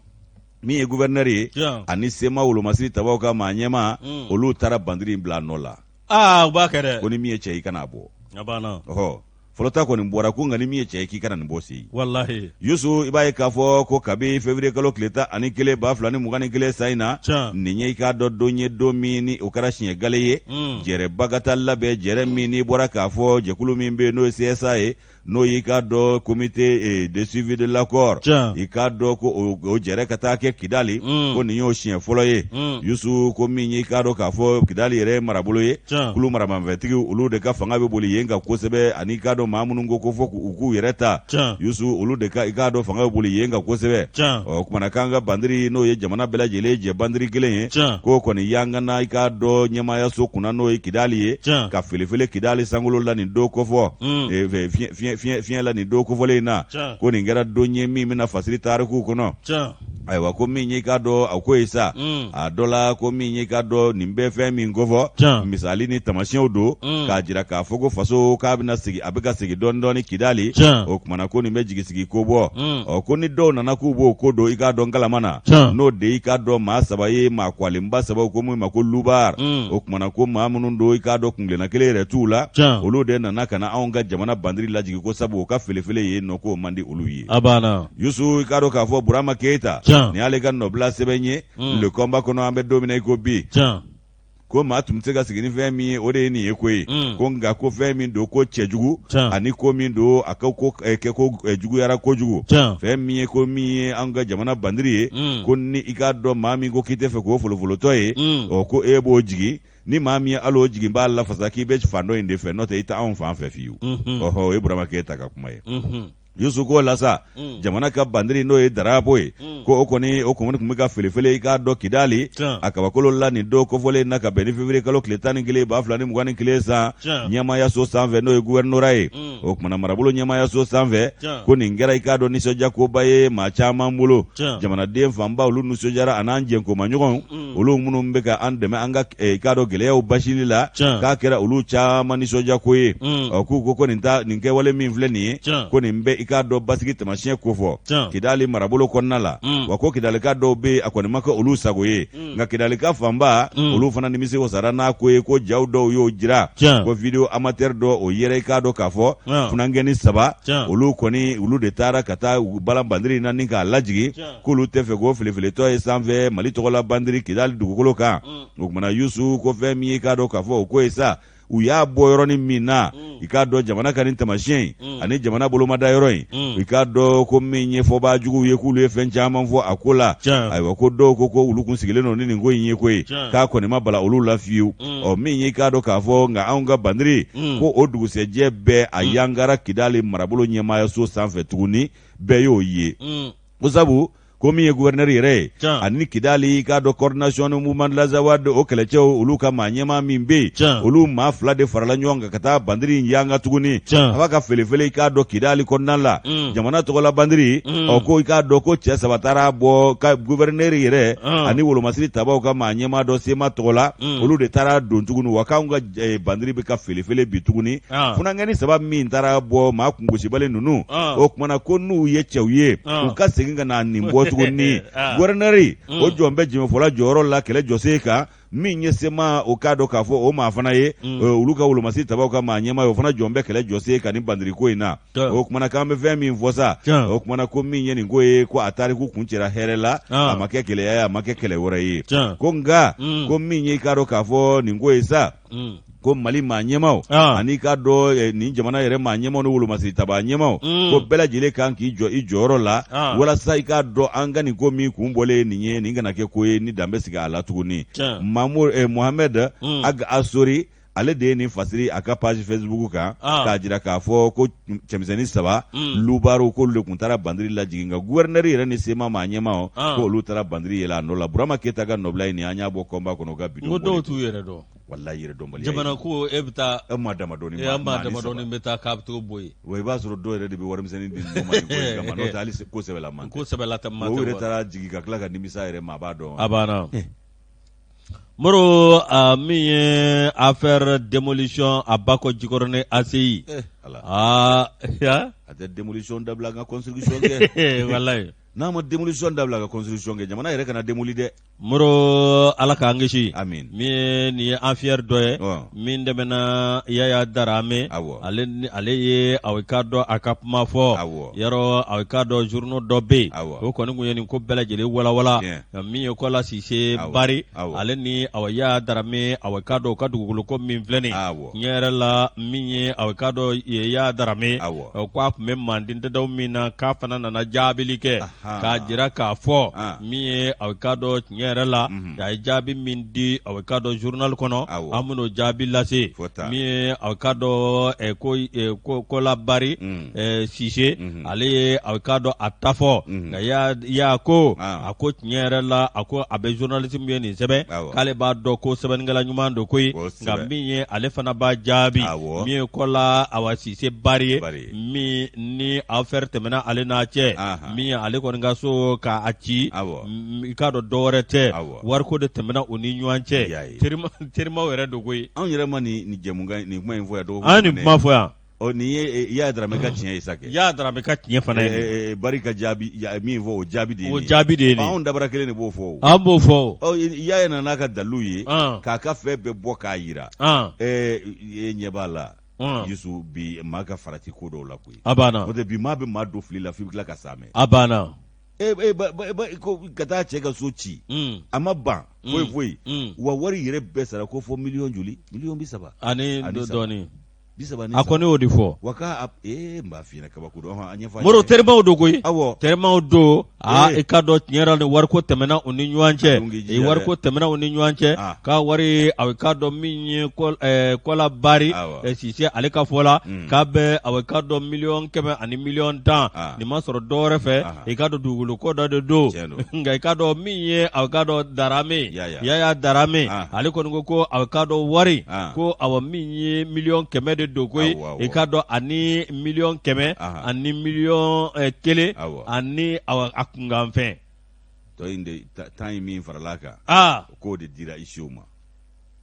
min ye gouverneur ye ani sema wolomasiri tabaw ka maa ɲɛmaa mm. olu taara bandiri in bila a nɔ la aa u b'a kɛ dɛ ko ni min ye cɛ i kana a bɔ a banna ɔhɔ fɔlɔta kɔni bɔra ko nka ni min ye cɛ ye k'i kana nin bɔ sen walahi yusu i b'a ye k'a fɔ ko kabi février kalo tile 11 2021 san in na nin ye i k'a dɔn don ye don min ni o kɛra siɲɛ gale ye mm. jɛrɛba ka taa labɛn jɛrɛ min n'i bɔra k'a fɔ jɛkulu min bɛ yen n'o ye CSA ye n'o y'i k'a dɔn comité eh, de suivi de l'accord i k'a dɔn ko o jɛrɛ ka taa kɛ kidali mm. ko nin y'o siɲɛ fɔlɔ ye mm. yusu ko min y'i k'a dɔn k'a fɔ kidali yɛrɛ ye marabolo ye kulu maramafɛntigiw olu de ka fanga bɛ boli yen kan kosɛbɛ ani i k'a dɔn maa minnu ko ko fo u k'u yɛrɛ ta yusu olu de ka i k'a dɔn fanga bɛ boli yen kan kosɛbɛ ɔ kumana k'an ka bandiri n'o ye jamana bɛɛ lajɛlen jɛ bandiri kelen ye k'o kɔni yangana i k'a dɔn ɲɛmaayaso kunna n'o ye kidali ye ka felefele kidali sankolo la nin don kofɔ mm. eh, fiɲɛ la nin don kofɔlen in na ko nin kɛra don ye min bɛna fasiri tarikuw kɔnɔ ayiwa ko min y'i k'a dɔn a ko ye sa mm. a dɔ la ko min y'i k'a dɔn nin bɛɛ fɛn min kofɔ misali ni tamasiyɛnw don mm. k'a jira k'a fɔ ko faso k'a bɛna segin a bɛ ka segin dɔɔni dɔɔni kidali o kumana ko nin bɛ jigisigi ko bɔ ɔ ko ni dɔw nana k'u b'o ko don i k'a dɔn kalama na n'o de i k'a dɔn maa saba ye maa kwalenba saba ko min ma ko lubar o kumana ko maa minnu don i k'a dɔn kuntilenna kelen yɛrɛ t'u la olu de nana ka na anw ka jamana bandiri lajigin ko sabu o ka felefele yen nɔ k'o man di olu ye a banna yusu i k'a dɔn k'a fɔ burama keyita nin y'ale ka nɔbila sɛbɛn ye le combat kɔnɔ an bɛ don min na i ko bi ko maa tun bɛ se ka sigi ni fɛn min ye o de ye nin ye koyi mm. ko nka ko fɛn min don ko cɛjugu ani ko min don a ka ko eh, kɛ ko eh, juguyara kojugu fɛn min ye ko min ye an ka jamana bandiri ye mm. ko ni i k'a dɔn maa min ko k'i tɛ fɛ k'o folofolotɔ ye mm. ɔ ko e b'o jigin ni maa min ye hali o jigin b'a lafasa k'i bɛ fan dɔ in de fɛ n'o tɛ i tɛ anw fan fɛ fiyewu mm-hmm. ɔhɔ o ye Burama Keyita ka kuma ye mm-hmm. Yusu k'o la sa mm. jamana ka bandiri n'o ye darapo ye mm. ko o kɔni o kɔni tun bɛ ka felefele i k'a dɔn kidali a kabakolo la nin don kofɔlen na ka bɛn ni février kalo tile 11 2021 san ɲɛmaayaso sanfɛ n'o ye gouvernorat ye mm. o kumana marabolo ɲɛmaayaso sanfɛ ko nin kɛra i k'a dɔn nisɔndiya koba ye maa caman bolo jamanaden fanba olu nisɔndiyara an'an jɛnkomaɲɔgɔnw olu minnu bɛ ka an dɛmɛ an ka eh, i k'a dɔn gɛlɛyaw basili la k'a kɛra olu caman nisɔndiya ko ye ɔ k'u ko ko nin ta nin kɛwale min filɛ nin ye ko nin bɛ i k'a dɔn basigi taamasiyɛn kofɔ kidali marabolo kɔnɔna la mm. wa ko kidalika dɔw bɛ yen a kɔni ma kɛ olu sago ye mm. nka kidalika fanba mm. olu fana nimisi wasara n'a ko ye ko jaw dɔw y'o jira ko video amateur dɔ o yɛrɛ i k'a dɔn k'a fɔ funankɛnin saba olu kɔni olu de taara ka taa u balan bandiri na ni k'a lajigin k'olu tɛ fɛ k'o felefeletɔ ye sanfɛ mali tɔgɔla bandiri kidali dugukolo kan mm. o kumana yusu ko fɛn min ye i k'a dɔn k'a fɔ o ko ye sa u y'a bɔ yɔrɔnin min na mm. i k'a dɔn jamana ka nin taamasiyɛn in mm. ani jamana bolomada yɔrɔ in i k'a dɔn ko min ye fɔbaa juguw ye k'olu ye fɛn caman fɔ a ko la ayiwa ko dɔw ko ko olu kun sigilen don ni nin ko in ye koyi k'a kɔni ma bala olu la fiyewu ɔ min ye i k'a dɔn k'a fɔ nka anw ka bandiri ko o dugusɛjɛ bɛɛ a yangara kidali marabolo ɲɛmaayaso sanfɛ tuguni bɛɛ y'o ye ko sabu ko min ye gouverneur yɛrɛ ye ani kidali k'a dɔn coordination du mouvement de l'Azawad o kɛlɛcɛw olu ka maa ɲɛmaa min bɛ yen olu maa fila de farala ɲɔgɔn kan ka taa bandiri in yanga tuguni a b'a ka felefele i k'a dɔn kidali kɔnɔna la mm. jamana tɔgɔla bandiri mm. ɔ ko i k'a dɔn ko cɛ saba taara bɔ ka gouverneur yɛrɛ ah. ani wolomasiri tabaw ka maa ɲɛmaa dɔ sema tɔgɔ la mm. olu de taara don tuguni wa k'anw ka eh, bandiri bɛ ka felefele bi tuguni ah. funankɛni saba min taara bɔ maa kungosibali ninnu ah. o kumana ko n'u ye cɛw ye ah. u ka segin ka na nin bɔ tuguni gɔrɛnɛri o jɔn bɛ jɛmɛfɔla jɔyɔrɔ la kɛlɛ jɔsen kan min ye sema o k'a dɔn k'a fɔ o maa fana ye mm. eh, olu ka wolomasiri tabaw ka maa ɲɛmaa ye o fana jɔn bɛ kɛlɛ jɔsen kan nin bandiriko in na o kumana k'an bɛ fɛn min fɔ sa o kumana ko min ye nin ko ye ko a tariku kuncɛra hɛrɛ la a ma kɛ gɛlɛya ye a ma kɛ kɛlɛ wɛrɛ ye ko nka mm. ko min ye i k'a dɔn k'a fɔ nin ko ye sa mm. ko mali maa ɲɛmaw ah. ani k'a dɔn eh, nin jamana yɛrɛ maa ɲɛmaw ni wolomasiri tabaa ɲɛmaw mm. ko bɛɛ lajɛlen kan k'i jɔ i jɔyɔrɔ la ah. walasa i k'a dɔn an ka nin ko min kun bɔlen nin ye nin kana kɛ ko ye ni dan bɛ sigi a la tuguni eh, mohamed mm. ag asori Ale de ye nin fasiri a ka page Facebook kan, k'a jira k'a fɔ ko cɛmisɛnnin saba lubaru, k'olu de tun taara bandiri lajigin, nka gouverneur yɛrɛ ni CMA maa ɲɛmaa, k'olu taara bandiri yɛlɛ a nɔ la. Burama Keyita ka nɔbila ye nin, an y'a bɔ Kɔnba kɔnɔ ka bidon. Ko dɔw t'u yɛrɛ dɔn. Walahi, yɛrɛdɔnbaliya. Jamana ko e bɛ taa. E maa damadɔni. E maa damadɔni bɛ taa k'a bɛ t'o bɔ yen. Wa i b'a sɔrɔ dɔw yɛrɛ de bɛ warimisɛnnin di ninnu ma nin ko in kama, n'o tɛ hali ko sɛbɛlama tɛ. Ko sɛbɛla tɛ. O yɛrɛ taara jigin ka tila ka nimisa yɛrɛ, maa b'a dɔn. A banna. Moro, min ye affaire démolition a Bakɔ Jikɔrɔni ACI. Eh, Ala. Aa a tɛ démolition dabila ka construction kɛ. Walayi. N'a ma démolition dabila ka construction kɛ, jamana yɛrɛ kana démoli dɛ. Moro, Ala k'an kisi. Amin. Min ye nin ye affaire dɔ ye min tɛmɛna Yaya Darame. Ale ale ye aw k'a dɔn a ka kuma fɔ. Yɔrɔ aw k'a dɔn journaux dɔ bɛ yen. O kɔni tun ye nin ko bɛɛ lajɛlen walawala. Min ye Kɔla Sise Bari, ale ni awa Yaya Darame, aw k'a dɔn u ka dugukolo ko min filɛ nin ye, tiɲɛ yɛrɛ la, min ye aw k'a dɔn Yaya Darame, ko a tun bɛ manden dadaw min na, k'a fana nana jaabili kɛ k'a jira k'a fɔ min ye aw k'a dɔn tiɲɛ yɛrɛ la, a ye jaabi min di aw k'a dɔn journal kɔnɔ, an bɛn'o jaabi lase. Min ye aw k'a dɔn ko Kɔla Bari Sise, ale ye aw k'a dɔn a ta fɔ, nka Yaya ko a ko tiɲɛ yɛrɛ la, a ko a bɛ journaliste min ye nin sɛbɛn, k'ale b'a dɔn ko sɛbɛnnikɛla ɲuman don koyi, nka min ye ale fana b'a jaabi, min ye Kɔla awa Sise Bari ye, min ni affaire tɛmɛna ale n'a cɛ, min ye ale kɔni ka so k'a ci, i k'a dɔn dɔwɛrɛ tɛ, wariko de tɛmɛna u ni ɲɔgɔn cɛ, terimaw yɛrɛ don koyi. Anw yɛrɛ ma nin jɛmukan nin kuma in fɔ yan dɔgɔkun an ye nin kuma fɔ yan. Ɔ, nin ye Yaya Darame ka tiɲɛ ye sa kɛ. Yaya Darame ka tiɲɛ fana ye. Bari ka jaabi min fɔ, o jaabi de ye nin ye. O jaabi de ye nin ye. Anw dabara kelen de b'o fɔ o. An b'o fɔ o. Ɔ, Yaya nana n'a ka dalilu ye. K'a ka fɛn bɛɛ bɔ k'a jira. E ɲɛ b'a la. Yusu, bi maa ka farati ko dɔw la koyi. A banna. N'o tɛ bi maa bɛ maa don fili la f'i bɛ tila ka saamɛ. A banna. E ko ka taa cɛ ka so ci. A ma ban. Foyi foyi. Wa wari yɛrɛ bɛɛ sara ko fɔ miliyɔn joli? Miliyɔn 30. Ani dɔɔnin. 30. A kɔni y'o de fɔ. Wa k'a ee n b'a f'i ɲɛna, kabako don. A ɲɛfɔ. Moro, terimaw don koyi. Awɔ. Terimaw don. Aa, i k'a dɔn tiɲɛ yɛrɛ la, wariko tɛmɛna u ni ɲɔgɔn cɛ. Wariko tɛmɛna u ni ɲɔgɔn cɛ. K'a wari, a k'a dɔn min ye Kɔla Bari Sise, ale ka fɔ la, k'a bɛ a k'a dɔn miliyɔn 100 ani miliyɔn 10. Nin ma sɔrɔ dɔwɛrɛ fɛ, i k'a dɔn dugukolo ko dɔ de don. Nka i k'a dɔn min ye a k'a dɔn Darame, Yaya Darame, ale kɔni ko ko a k'a dɔn wari ko awa min ye miliyɔn 100 de don koyi, i k'a dɔn ani miliyɔn 100 ani miliyɔn 1 ani a kunkanfɛn. Tɔ in de, tan in min farala a kan, k'o de dira huissier ma.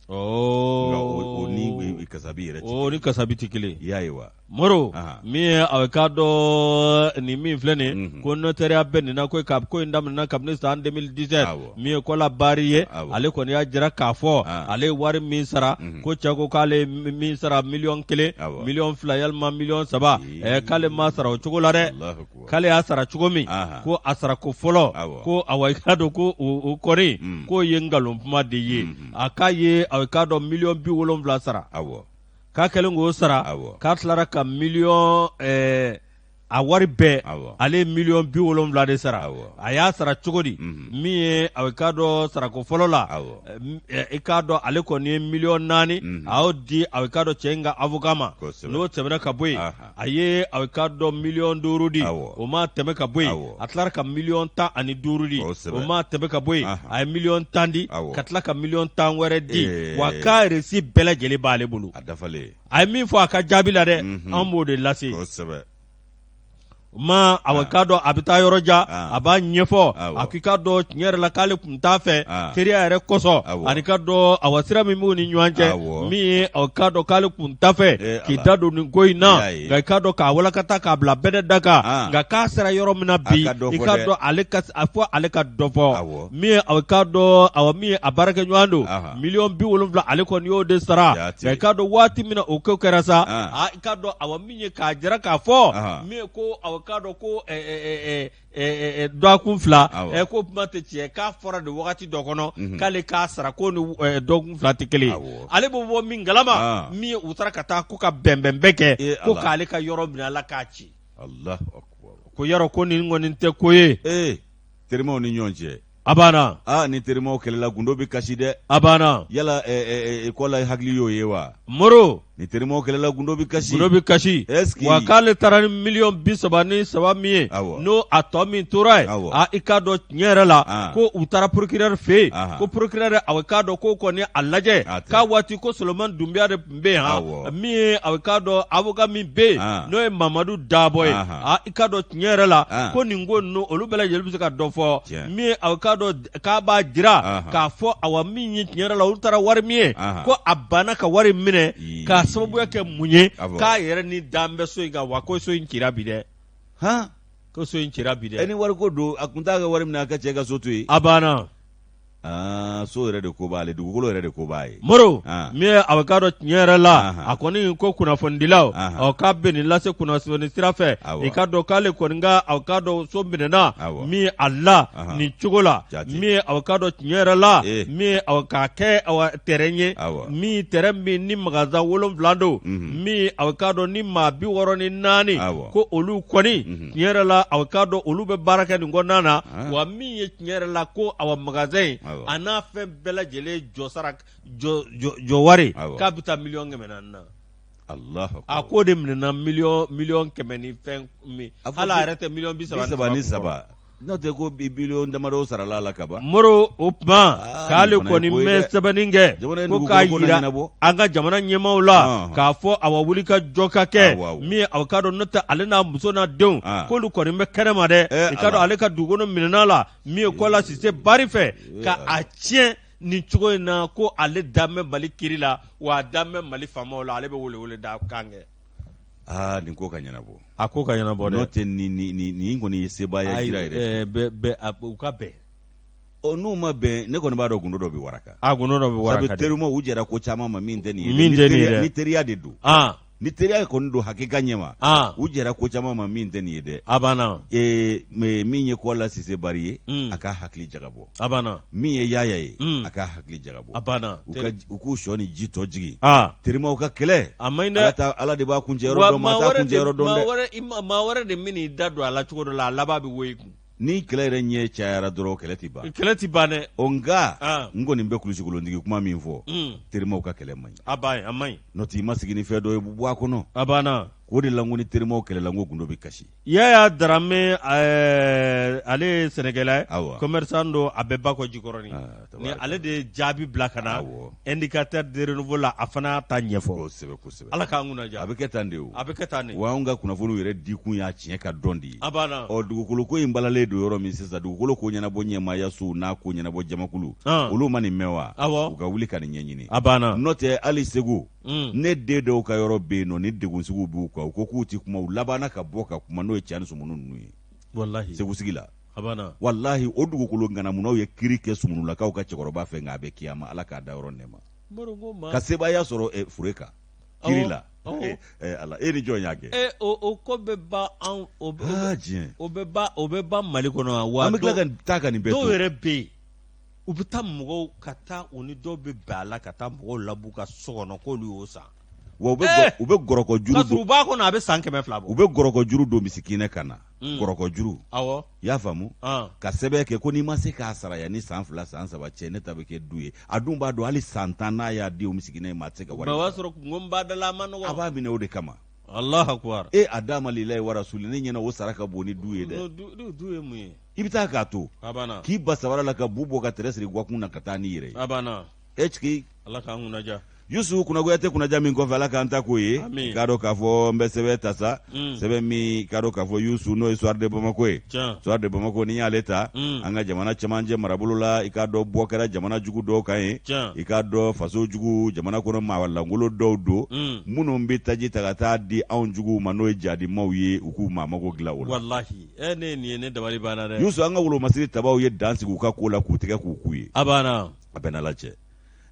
O ni kasabi yɛrɛ, o ni kasabi tɛ kelen. I y'a ye wa? Moro, min ye a k'a dɔn nin min filɛ nin ko notɛriya bɛ nin na ko ko in daminɛna kabini san 2017, min ye Kɔla Bari ye, ale kɔni y'a jira k'a fɔ ale ye wari min sara, ko cɛ ko k'ale min sara miliyɔn 1, miliyɔn 2, yalima miliyɔn 3, k'ale ma sara o cogo la dɛ. K'ale y'a sara cogo min, ko a sara ko fɔlɔ, ko awa i k'a dɔn ko o kɔni k'o ye nkalon kuma de ye. A k'a ye a k'a dɔn miliyɔn 70 sara. K'a kɛlen k'o sara, k'a tilara ka miliyɔn a wari bɛɛ, ale ye miliyɔn 70 de sara. A y'a sara cogo di? Min ye a k'a dɔn sarako fɔlɔ la, i k'a dɔn ale kɔni ye miliyɔn 4, a y'o di a k'a dɔn cɛ in ka avocat ma. N'o tɛmɛna ka bɔ yen, a ye a k'a dɔn miliyɔn 5 di. O ma tɛmɛ ka bɔ yen, a tilara ka miliyɔn 15 di. O ma tɛmɛ ka bɔ yen, a ye miliyɔn 10 di, ka tila ka miliyɔn 10 wɛrɛ di. Wa k'a reçu bɛɛ lajɛlen b'ale bolo. A ye min fɔ a ka jaabi la dɛ, an b'o de lase. Ma a k'a dɔn a bɛ taa yɔrɔ jan, a b'a ɲɛfɔ, a k'i k'a dɔn tiɲɛ yɛrɛ la k'ale tun t'a fɛ teriya yɛrɛ kosɔn, ani k'a dɔn awa sira min b'u ni ɲɔgɔn cɛ, min ye a k'a dɔn k'ale tun t'a fɛ k'i da don nin ko in na, nka i k'a dɔn k'a walakata k'a bila bɛɛ da kan. Nka k'a sera yɔrɔ min na bi, i k'a dɔn ale ka a fɔ ale ka dɔ fɔ min ye a k'a dɔn awa min ye a baarakɛɲɔgɔn don, miliyɔn 70, ale kɔni y'o de sara. Nka i k'a dɔn waati min na o ko kɛra sa, i k'a dɔn awa min ye k'a jira k'a fɔ min ye ko a k'a dɔn ko dɔgɔkun 2, ko kuma tɛ tiɲɛ, k'a fɔra de wagati dɔ kɔnɔ k'ale k'a sara, ko ni dɔgɔkun 2 tɛ kelen ye. Ale bɛ bɔ min kalama, min ye u taara ka taa ko ka bɛnbɛn bɛɛ kɛ ko k'ale ka yɔrɔ minɛ a la k'a ci, ko yɔrɔ ko nin kɔni tɛ ko ye. Terimaw ni ɲɔgɔn cɛ. A banna. Aa ni terimaw kɛlɛla gundo bɛ kasi dɛ. A banna. Yala kɔla hakili y'o ye wa? Moro. Ni terimaw kɛlɛla gundo bɛ kasi. Gundo bɛ kasi. Est-ce que. Wa k'ale taara ni miliyɔn 33 min ye. Awɔ. N'o a tɔ min tora yen. Awɔ. Aa i k'a dɔn tiɲɛ yɛrɛ la. An. Ko u taara procureur fɛ yen. Ahan. Ko procureur a k'a dɔn k'o kɔni a lajɛ. A tɛ. K'a waati ko Solomani Dunbiya de tun bɛ yen han. Awɔ. Min ye a k'a dɔn avocat min bɛ yen. An. N'o ye Mamadu Dabɔ ye. Ahan. Aa i k'a dɔn tiɲɛ yɛrɛ la. An. Ko nin ko ninnu olu bɛɛ lajɛlen bɛ se ka dɔ fɔ. Tiɲɛ. Min ye a k'a dɔn k'a b'a jira. Ahan. K'a fɔ awa min ye tiɲɛ yɛrɛ la olu taara wari min ye. Ahan. Ko a banna ka wari minɛ. Ii. K'a sababuya kɛ mun ye. Awɔ. K'a yɛrɛ ni dan bɛ so in kan wa ko so in cira bi dɛ. Han. Ko so in cira bi E dɛ. ni wariko don a kun t'a ka wari minɛ a ka cɛ ka so to yen. A banna. Aa so yɛrɛ de ko b'ale dugukolo yɛrɛ de ko b'a ye. Moro Ah. min ye a k'a dɔn tiɲɛ yɛrɛ la Ahan. a kɔni ko kunnafonidilaw Ahan. ɔ k'a bɛ nin lase kunnafoni sira fɛ Awɔ. i k'a dɔn k'ale kɔni ka a k'a dɔn so minɛna Awɔ. min a la Ahan. nin cogo la Jate. min ye a k'a dɔn tiɲɛ yɛrɛ la Eh. min ye a k'a kɛ awa terrain ye Awɔ. min terrain min ni magasin 7 don Mhm. min a k'a dɔn ni maa 64 Awɔ. ko olu kɔni Mhm. tiɲɛ yɛrɛ la a k'a dɔn olu bɛ baara kɛ nin kɔnɔna na Ah. wa min ye tiɲɛ yɛrɛ la ko awa magasin in Awɔ. a n'a fɛn bɛɛ lajɛlen jɔ sara jɔ jɔ jɔ wari Awɔ. k'a bɛ taa miliyɔn 400 na Alahu a k'o de minɛna miliyɔn 100 ni fɛn min A fɔ hali a yɛrɛ tɛ miliyɔn bi saba 33 kun kɔrɔ. n'o tɛ ko biliyɔn damadɔ sarala la kaban. Moro o tuma Ah, k'ale nin fana ye kɔni ko ye mɛ dɛ. sɛbɛnni kɛ Jamana in ko k'a dugukolo ko na jira ɲɛnabɔ. an ka jamana ɲɛmaaw la Ɔnhɔn. k'a fɔ awa wuli ka jɔ ka kɛ Awɔ, awɔ. min ye aw k'a dɔn n'o tɛ ale n'a muso n'a denw Ah. k'olu kɔni bɛ kɛnɛma dɛ Eh, i k'a dɔn Ala. ale ka dugukolo minɛna la min ye Kɔla Sise Bari fɛ ka a tiɲɛ nin cogo in na ko ale dan bɛ Mali kiri la wa a dan bɛ Mali faamaw la ale bɛ welewele da kan kɛ. Aa nin ko ka ɲɛnabɔ. A ko ka ɲɛnabɔ dɛ. N'o tɛ nin nin nin nin kɔni ye sebaaya jira yɛrɛ. Ayi, bɛ bɛ u ka bɛn. Ɔ n'u ma bɛn ne kɔni b'a dɔn gundo dɔ bɛ waraka. A gundo dɔ bɛ waraka Sabu dɛ. terimaw u jɛra ko caman ma min tɛ nin ye. Min tɛ nin ye dɛ. Ni teriya de don. Ah. Ni teriya kɔni don hakika ɲɛma. Ah. U jɛra ko caman ma min tɛ nin ye dɛ. A banna. Ee mais min ye Kɔla Sise Bari ye. Mm. A k'a hakili jagabɔ. A banna. Min ye Yaya ye. Mm. A k'a hakili jagabɔ. A banna. U ka u k'u sɔ ni ji tɔ jigin. Ah. Terimaw ka kɛlɛ. A man ɲi dɛ. Ala ta Ala de b'a kuncɛ yɔrɔ Wa dɔn maa maa t'a wɛrɛ kuncɛ de yɔrɔ dɔn maa dɛ. wɛrɛ i ma maa wɛrɛ de bɛn'i da don a la cogo dɔ la a laban bɛ wo i kun. Ni kɛlɛ yɛrɛ ɲɛ cayara dɔrɔn kɛlɛ tɛ ban. Kɛlɛ tɛ ban dɛ. Ɔ nka Ah. n kɔni bɛ kulusikolontigi kuma min fɔ. Mm. Terimaw ka kɛlɛ man ɲi. A ban a man ɲi. N'o tɛ i ma sigi ni fɛn dɔ ye bɔ a kɔnɔ. A banna. K'o de la n ko ni terimaw kɛlɛla n ko gundo bɛ kasi. Yaya Darame ɛɛ ale ye sɛnɛkɛla ye. Awɔ. Commerçant don a bɛ Bakɔ Jikɔrɔni. Ah, Ni tabarikala. ale de ye jaabi bila ka na. Awɔ. Indicateur de renouveau la a fana y'a ta ɲɛfɔ. Kosɛbɛ kosɛbɛ. Ala k'an kunna diya. A bɛ kɛ tan de o. A bɛ kɛ tan de. Wa anw ka kunnafoniw yɛrɛ dikun y'a tiɲɛ ka dɔn de ye. A banna. Ɔ dugukolo ko in balalen don yɔrɔ min sisan dugukolo ko ɲɛnabɔ ɲɛmaayasow n'a ko ɲɛnabɔ jamakulu. An. Olu ma nin mɛn wa? Awɔ. U ka wuli ka nin ɲɛɲini. A banna. N'o tɛ hali Segu. Mm. Ne den dɔw ka yɔrɔ bɛ yen nɔ ni degun sugu b'u kan u ko k'u ti kuma u labanna ka bɔ ka kuma n'o ye Cani Sumunu ninnu ye. Walahi. Segu sigi la. A banna. Walahi o dugukolo ŋanamunaw ye kiri kɛ Sumunulakaw ka cɛkɔrɔba fɛ nka a bɛ kiyama Ala k'a da yɔrɔ nɛɛma. Moro ko ma. Ka sebaaya sɔrɔ fure kan kiri la. Awɔ. Ala e ni jɔn y'a kɛ? E o ko bɛ ban anw o bɛ Ah diɲɛ. o bɛ ban o bɛ ban Mali kɔnɔ wa An bɛ tila ka taa ka nin bɛɛ dɔw to. yɛrɛ bɛ yen u bɛ taa mɔgɔw ka taa u ni dɔw bɛ bɛn a la ka taa mɔgɔw lab'u ka so kɔnɔ k'olu y'o san. Wa u bɛ Eh! u bɛ gɔrɔkɔ K'a juru sɔrɔ don u b'a kɔnɔ a bɛ san 200 u bɔ. bɛ gɔrɔkɔ juru don misikinɛ kan na. Mm. Gɔrɔkɔ juru. Awɔ. I y'a faamu? An. Ka sɛbɛn kɛ ko n'i ma se k'a sara yan ni san 2 san 3 cɛ ne ta bɛ kɛ du ye a dun b'a dɔn hali san 10 n'a y'a di o misikinɛ in ma a tɛ se ka wari. Mais o y'a sɔrɔ kunko min b'a da la a ma nɔgɔn. A b'a minɛ o de kama. Alahu akubar. E a d'a ma lilayi warasuli ne ɲɛna o sara ka bon ni du ye dɛ. No, du ye mun ye? I bɛ taa k'a to. A banna. K'i ba sabara la ka bu bɔ ka tɛrɛ siri gakun na ka taa n'i yɛrɛ ye. A banna. E ciki. Ala k'an kunna diya. Yusu kunnagoya tɛ kunnaja min kɔfɛ Ala k'an ta k'o ye. Amin. K'a dɔn k'a fɔ n bɛ sɛbɛn ta sa. Mm. Sɛbɛn min k'a dɔn k'a fɔ Yusu n'o ye Soir de Bamako ye. Tiɲɛ. Soir de Bamako n'i y'ale ta. Mm. An ka jamana cɛmancɛ marabolo la i k'a dɔn bɔ kɛra jamana jugu dɔw kan ye. Tiɲɛ. I k'a dɔn faso jugu jamana kɔnɔ maa lankolon dɔw don. Mm. Minnu bɛ taji ta ka taa di anw juguw ma n'o ye jadimaw ye u k'u maa mago dilan o la. Walahi. E ne ye nin ye ne dabali banna dɛ. Yusu an ka wolomasiri tabaw ye dan sigi u ka ko la k'u tɛgɛ k'u k'u ye. A banna. A bɛɛ n'Ala cɛ.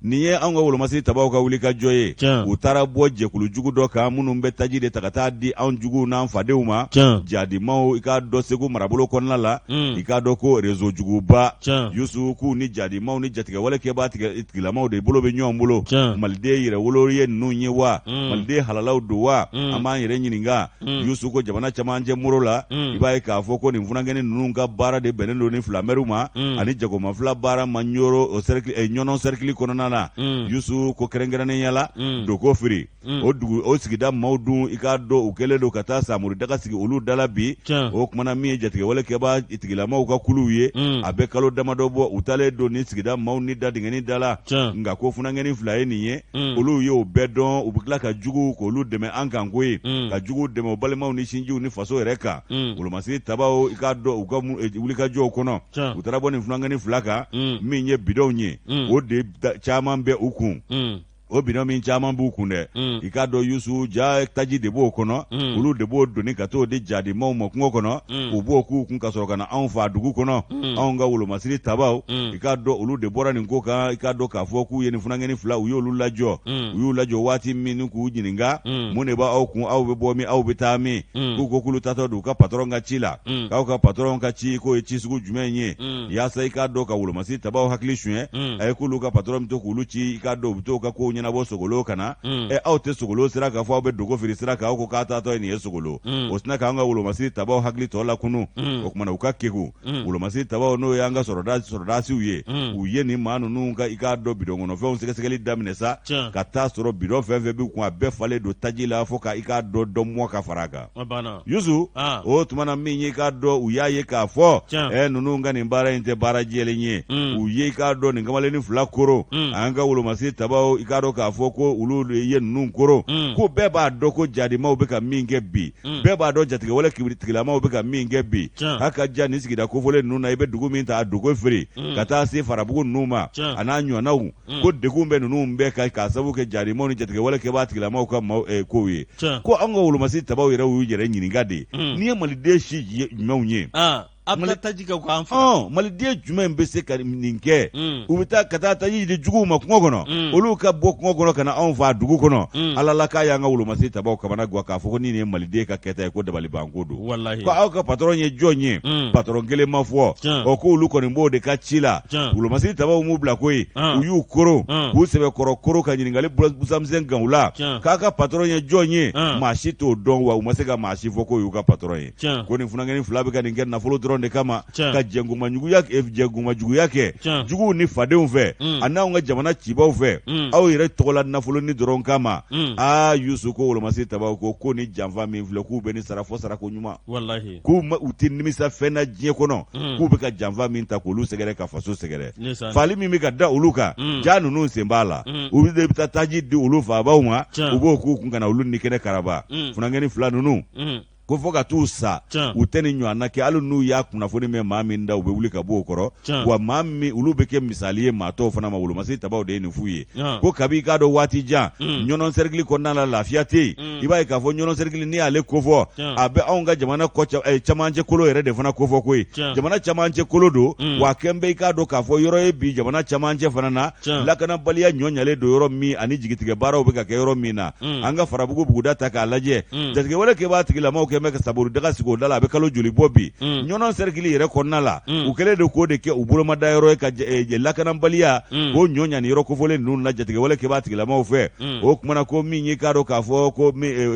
Nin ye anw ka wolomasiri tabaw ka wulikajɔ ye. U taara bɔ jɛkulu jugu dɔ kan minnu bɛ taji de ta ka taa di anw juguw n'an fadenw ma, jadimaw i k'a dɔn Segu marabolo kɔnɔna la, i k'a dɔn ko réseau juguba Yusu k'u ni jadimaw ni jatigɛwale kɛbaa tigilamaw de bolo bɛ ɲɔgɔn bolo. Maliden yɛrɛwolo ye ninnu ye wa? Maliden halalaw don wa? An b'an yɛrɛ ɲininka. Yusu ko jamana camancɛ moro la, i b'a ye k'a fɔ ko nin funankɛnin ninnu ka baara de bɛnnen don ni filamɛriw ma ani jagomafila baara ma Ɲɔrɔ o cercle Ɲɔnɔn cercle kɔnɔna na. Yusu ko kɛrɛnkɛrɛnnenya la Dokofiri, o dugu o sigida maaw dun i k'a dɔn u kɛlen don ka taa samori daga sigi olu da la bi. O kumana min ye jatigɛwale kɛbaa tigilamaw ka kuluw ye, a bɛ kalo damadɔ bɔ u taalen don nin sigida maaw ni da dingɛnin da la. Nka ko funankɛnin fila ye nin ye, olu ye o bɛɛ dɔn, u bɛ tila ka juguw k'olu dɛmɛ an kan ko ye ka juguw dɛmɛ u balimaw ni sinjiw ni faso yɛrɛ kan. Wolomasiri tabaw i k'a dɔn u ka wulikajɔw kɔnɔ, u taara bɔ nin funankɛnin fila kan min ye bidɔnw ye, o de caman bɛ u kun. O bidɔn min caman b'u kun dɛ, i k'a dɔn Yusu ja taji de b'o kɔnɔ, olu de b'o doni ka t'o di jadimaw ma kungo kɔnɔ, u b'o k'u kun ka sɔrɔ ka na anw faa dugu kɔnɔ. Anw ka wolomasiri tabaw, i k'a dɔn olu de bɔra nin ko kan. I k'a dɔn k'a fɔ k'u ye nin funankɛnin fila, u y'olu lajɔ. U y'u lajɔ waati min k'u ɲininka, mun de b'aw kun, aw bɛ bɔ min, aw bɛ taa min? K'u ko k'olu taatɔ don u ka patɔrɔn ka ci la. K'aw ka patɔrɔn ka ci, k'o ye ci sugu jumɛn ye? Yaasa i k'a dɔn ka wolomasiri tabaw hakili suɲɛ, a ye k'olu ka patɔrɔn bɛ to k'olu ci, i k'a dɔn u bɛ t'u ka kow ɲɛnabɔ Sogolo ka na. Ɛ, aw tɛ Sogolo sira kan fɔ aw bɛ Dokofiri sira kan, aw ko k'a taatɔ ye nin ye Sogolo. O sinna k'an ka wolomasiri tabaw hakili tɔ lakunu. O kumana u ka kegun, wolomasiri tabaw, n'o y'an ka sɔrɔdasiw ye, u ye nin maa ninnu ka i k'a dɔn bidɔn kɔnɔfɛnw sɛgɛsɛgɛli daminɛ sa, ka taa sɔrɔ bidɔn fɛn fɛn b'u kun, a bɛɛ falen don taji la fo ka i k'a dɔn dɔ mɔ ka fara a kan. Yusu, o tuma na min ye i k'a dɔn u y'a ye k'a fɔ ɛ ninnu ka nin baara in tɛ baara jɛlen ye. U ye i k'a dɔn nin kamalennin fila koron. An ka wolomasiri tabaw, i k'a dɔn k'a fɔ ko olu de ye ninnu koron, ko bɛɛ b'a dɔn ko jadimaw bɛ ka min kɛ bi, bɛɛ b'a dɔn jatigɛwale tigilamaw bɛ ka min kɛ bi. A ka ja nin sigida kofɔlen ninnu na, i bɛ dugu min ta, Dokofiri ka taa se Farabugu ninnu ma a n'a ɲɔgɔnnaw, ko degun bɛ ninnu bɛɛ kan k'a sababu kɛ jadimaw ni jatigɛwale kɛbaa tigilamaw ka maaw kow ye. Ko an ka wolomasiri tabaw yɛrɛ y'u yɛrɛ ɲininka de, nin ye maliden si jumɛnw ye? A bɛ taji kɛ k'an faga. Maliden jumɛn bɛ se ka nin kɛ? U bɛ taa ka taa taji di juguw ma kungo kɔnɔ, olu ka bɔ kungo kɔnɔ ka na anw faa dugu kɔnɔ. Ala la k'a y'an ka wolomasiri tabaw kamana gan k'a fɔ ko nin ye maliden ka kɛta ye, ko dabalibanko don. Ko aw ka patɔrɔn ye jɔn ye? Patɔrɔn kelen ma fɔ. Ɔ, ko olu kɔni b'o de ka ci la. Wolomasiri tabaw m'u bila koyi, u y'u koron k'u sɛbɛkɔrɔ koron ka ɲininkali busamisɛn gan u la k'a ka patɔrɔn ye jɔn ye. Maa si t'o dɔn, wa u ma se ka maa si fɔ k'o y'u ka patɔrɔn ye. Ko nin funankɛnin fila bɛ ka nin kɛ nafolo dɔrɔn de kama, ka jɛnkuma juguya kɛ juguw ni fadenw fɛ ani anw ka jamana cibaw fɛ, aw yɛrɛ tɔgɔla nafoloni dɔrɔn kama. Aa Yusu, ko wolomasiri tabaw ko ni janfa min filɛ, k'u bɛ nin sara fɔ sarako ɲuman, k'u u tɛ nimisa fɛn na diɲɛ kɔnɔ, k'u bɛ ka janfa min ta k'olu sɛgɛrɛ, ka faso sɛgɛrɛ, faali min bɛ ka da olu kan, ja ninnu sen b'a la. U de bɛ taa taji di olu faabaw ma, u b'o k'u kun ka na olu ni kɛnɛ karaba. Funankɛnin fila ninnu ko fo ka t'u sa, u tɛ nin ɲɔgɔnna kɛ. Hali n'u y'a kunnafoni mɛn maa min da, u bɛ wuli ka bɔ o kɔrɔ, wa maa min olu bɛ kɛ misali ye maa tɔw fana ma. Wolomasiri tabaw de ye nin f'u ye ko kabi i k'a dɔn waati jan, Ɲɔnɔn sɛrikili kɔnɔna la lafiya tɛ yen. I b'a ye k'a fɔ Ɲɔnɔn sɛrikili, n'i y'ale kofɔ, a bɛ anw ka jamana kɔ camancɛ kolo yɛrɛ de fana kofɔ koyi. Jamana camancɛ kolo don, wa kɛn bɛ i k'a dɔn k'a fɔ yɔrɔ ye bi jamana camancɛ fana na, lakanabaliya ɲɔ ɲalen don yɔrɔ min ani jigitigɛ baaraw bɛ ka kɛ yɔrɔ min na. An ka Farabugu buguda ta k'a lajɛ, jatigɛwale kɛbaa tigilamaw kɛn bɛ ka saburu daga sigi o da la, a bɛ kalo joli bɔ bi. Ɲɔnɔn sɛrikili yɛrɛ kɔnɔna la, u kɛlen don k'o de kɛ u bolomada yɔrɔ ye, ka lakanabaliya k'o ɲɔ ɲani yɔrɔ kofɔlen ninnu na jatigɛwale kɛbaa tigilamaw fɛ. O kumana ko min y'i k'a dɔn k'a fɔ ko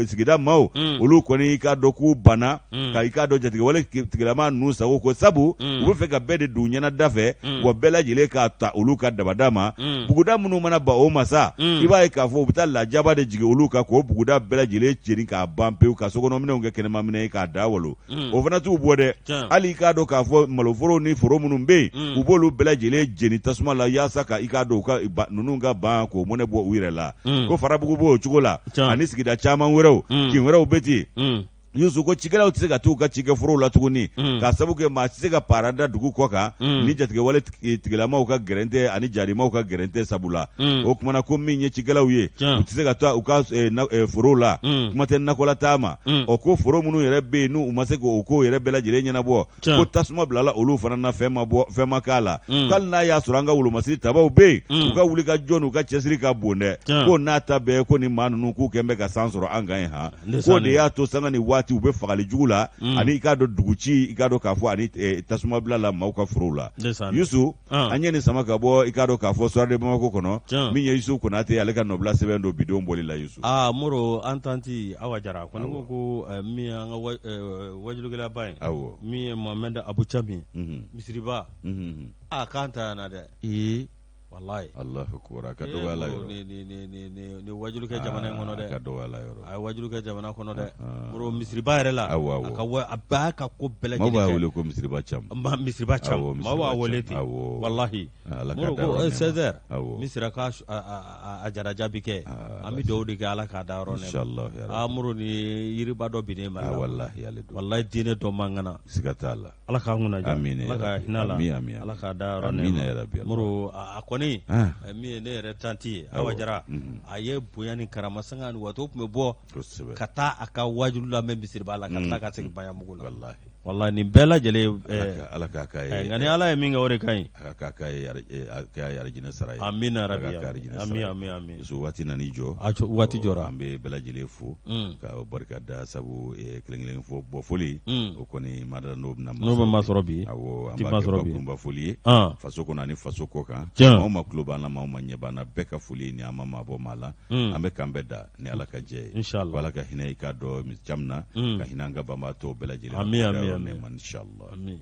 sigida maaw, olu kɔni i k'a dɔn k'u banna ka i k'a dɔn jatigɛwale tigilama ninnu sago ko, sabu u bɛ fɛ ka bɛɛ de don ɲɛna da fɛ, wa bɛɛ lajɛlen k'a ta olu ka dabada ma. Buguda minnu mana ban o ma sa, i b'a ye k'a fɔ u bɛ taa lajaba de jigin olu kan k'o buguda bɛɛ lajɛlen jeni k'a ban pewu, ka sokɔnɔminɛnw kɛ kɛnɛmaminɛn ye k'a da walo. O fana t'u bɔ dɛ. Hali i k'a dɔn k'a fɔ maloforow ni foro minnu bɛ yen, u b'olu bɛɛ lajɛlen jeni tasuma la yaasa ka i k'a dɔn u ka ninnu ka ban k'o mɔnɛ bɔ u yɛrɛ la. Ko Farabugu b'o cogo la ani sigida caman wɛrɛw, kin wɛrɛw bɛ ten. Yusu ko cikɛlaw tɛ se ka t'u ka cikɛforow la tuguni mm. k'a sabu kɛ maa tɛ se ka paara da dugu kɔ kan mm. ni jatigɛwale tigilamaw ka gɛrɛntɛ ani jarimaw ka gɛrɛntɛ sabu la mm. o kumana ko min ye cikɛlaw ye u tɛ se ka taa u ka eh, eh, forow la kuma tɛ nakɔlataa ma ɔ ko foro minnu yɛrɛ bɛ yen n'u ma se k'o ko yɛrɛ bɛɛ lajɛlen ɲɛnabɔ ko tasuma bilala olu fana na fɛn ma bɔ fɛn ma k'a la mm. k'ali n'a y'a sɔrɔ an ka wolomasiri tabaw bɛ yen mm. u ka wuli ka jɔ n'u ka cɛsiri ka bon dɛ ko n'a ta bɛɛ ko ni maa ninnu k'u kɛn bɛ ka san sɔrɔ an kan yen han k'o de y'a to sanga ni waati u bɛ fagali jugu la mm. ani i k'a dɔn duguci i k'a dɔn k'a fɔ ani eh, tasuma bila la maaw ka forow la Yusu an ye nin sama ka bɔ i k'a dɔn k'a fɔ Soir de Bamako kɔnɔ min ye Yusu Konate ale ka nɔbila sɛbɛn don bidon bɔli la Yusu aa Moro an tanti Awa Jara kɔni ko ko eh, min y'an ka eh, wajulukɛlaba ye min ye Mohamed Abu Cam ye misiriba a k'an ta yan na dɛ ee walayi Alahu akubar a ka dɔgɔ Ala yɔrɔ ni wajulu kɛ jamana in kɔnɔ dɛ a ka dɔgɔ Ala yɔrɔ a ye wajulu kɛ jamana kɔnɔ dɛ Moro misiriba yɛrɛ la awɔ awɔ a ka a b'a ka ko bɛɛ lajɛlen kɛ maaw b'a wele ko misiriba cam misiriba cam maaw b'a wele ten walahi Moro ko 16 heures misira ka a janaja bi kɛ an bɛ dugawu de kɛ Ala k'a da yɔrɔ nɛɛma aa Moro ni yiriba dɔ binnen Mali la walahi ale don walahi diinɛ dɔ man kana siga t'a la Ala k'an kunna diya ala ka hinɛ a la ala k'a da yɔrɔ nɛɛma Moro a kɔni min ye ne yɛrɛ tanti ye Awa Jara a ye bonya ni karama sanga ni waati o tun bɛ bɔ ka taa a ka wajulu lamɛn misiriba la ka tila ka segin Baɲanbugu la walahi nin bɛɛ lajɛlen ala k'a k'a ye nka ni ala ye min kɛ o de ka ɲi ala k'a k'a ye arijinɛ sara ye amina rabi amin amin amin so waati nan'i jɔ waati jɔra an bɛ bɛɛ lajɛlen fo ka barika da sabu kelen kelen fo bɔ foli o kɔni ma da n'o bɛna n'o bɛ masɔrɔ bi awɔ an b'a kɛ bakurunba foli ye faso kɔnɔ ani faso kɔ kan maaw ma tulo b'an na maaw ma ɲɛ b'an na bɛɛ ka foli ni an ma maa bɔ maa la an bɛ k'an bɛɛ da ni ala ka jɛ ye inshallah ala ka hinɛ i k'a dɔn Cam na ka hinɛ an ka banbaatɔw bɛɛ lajɛlen amin amin inshallah amin.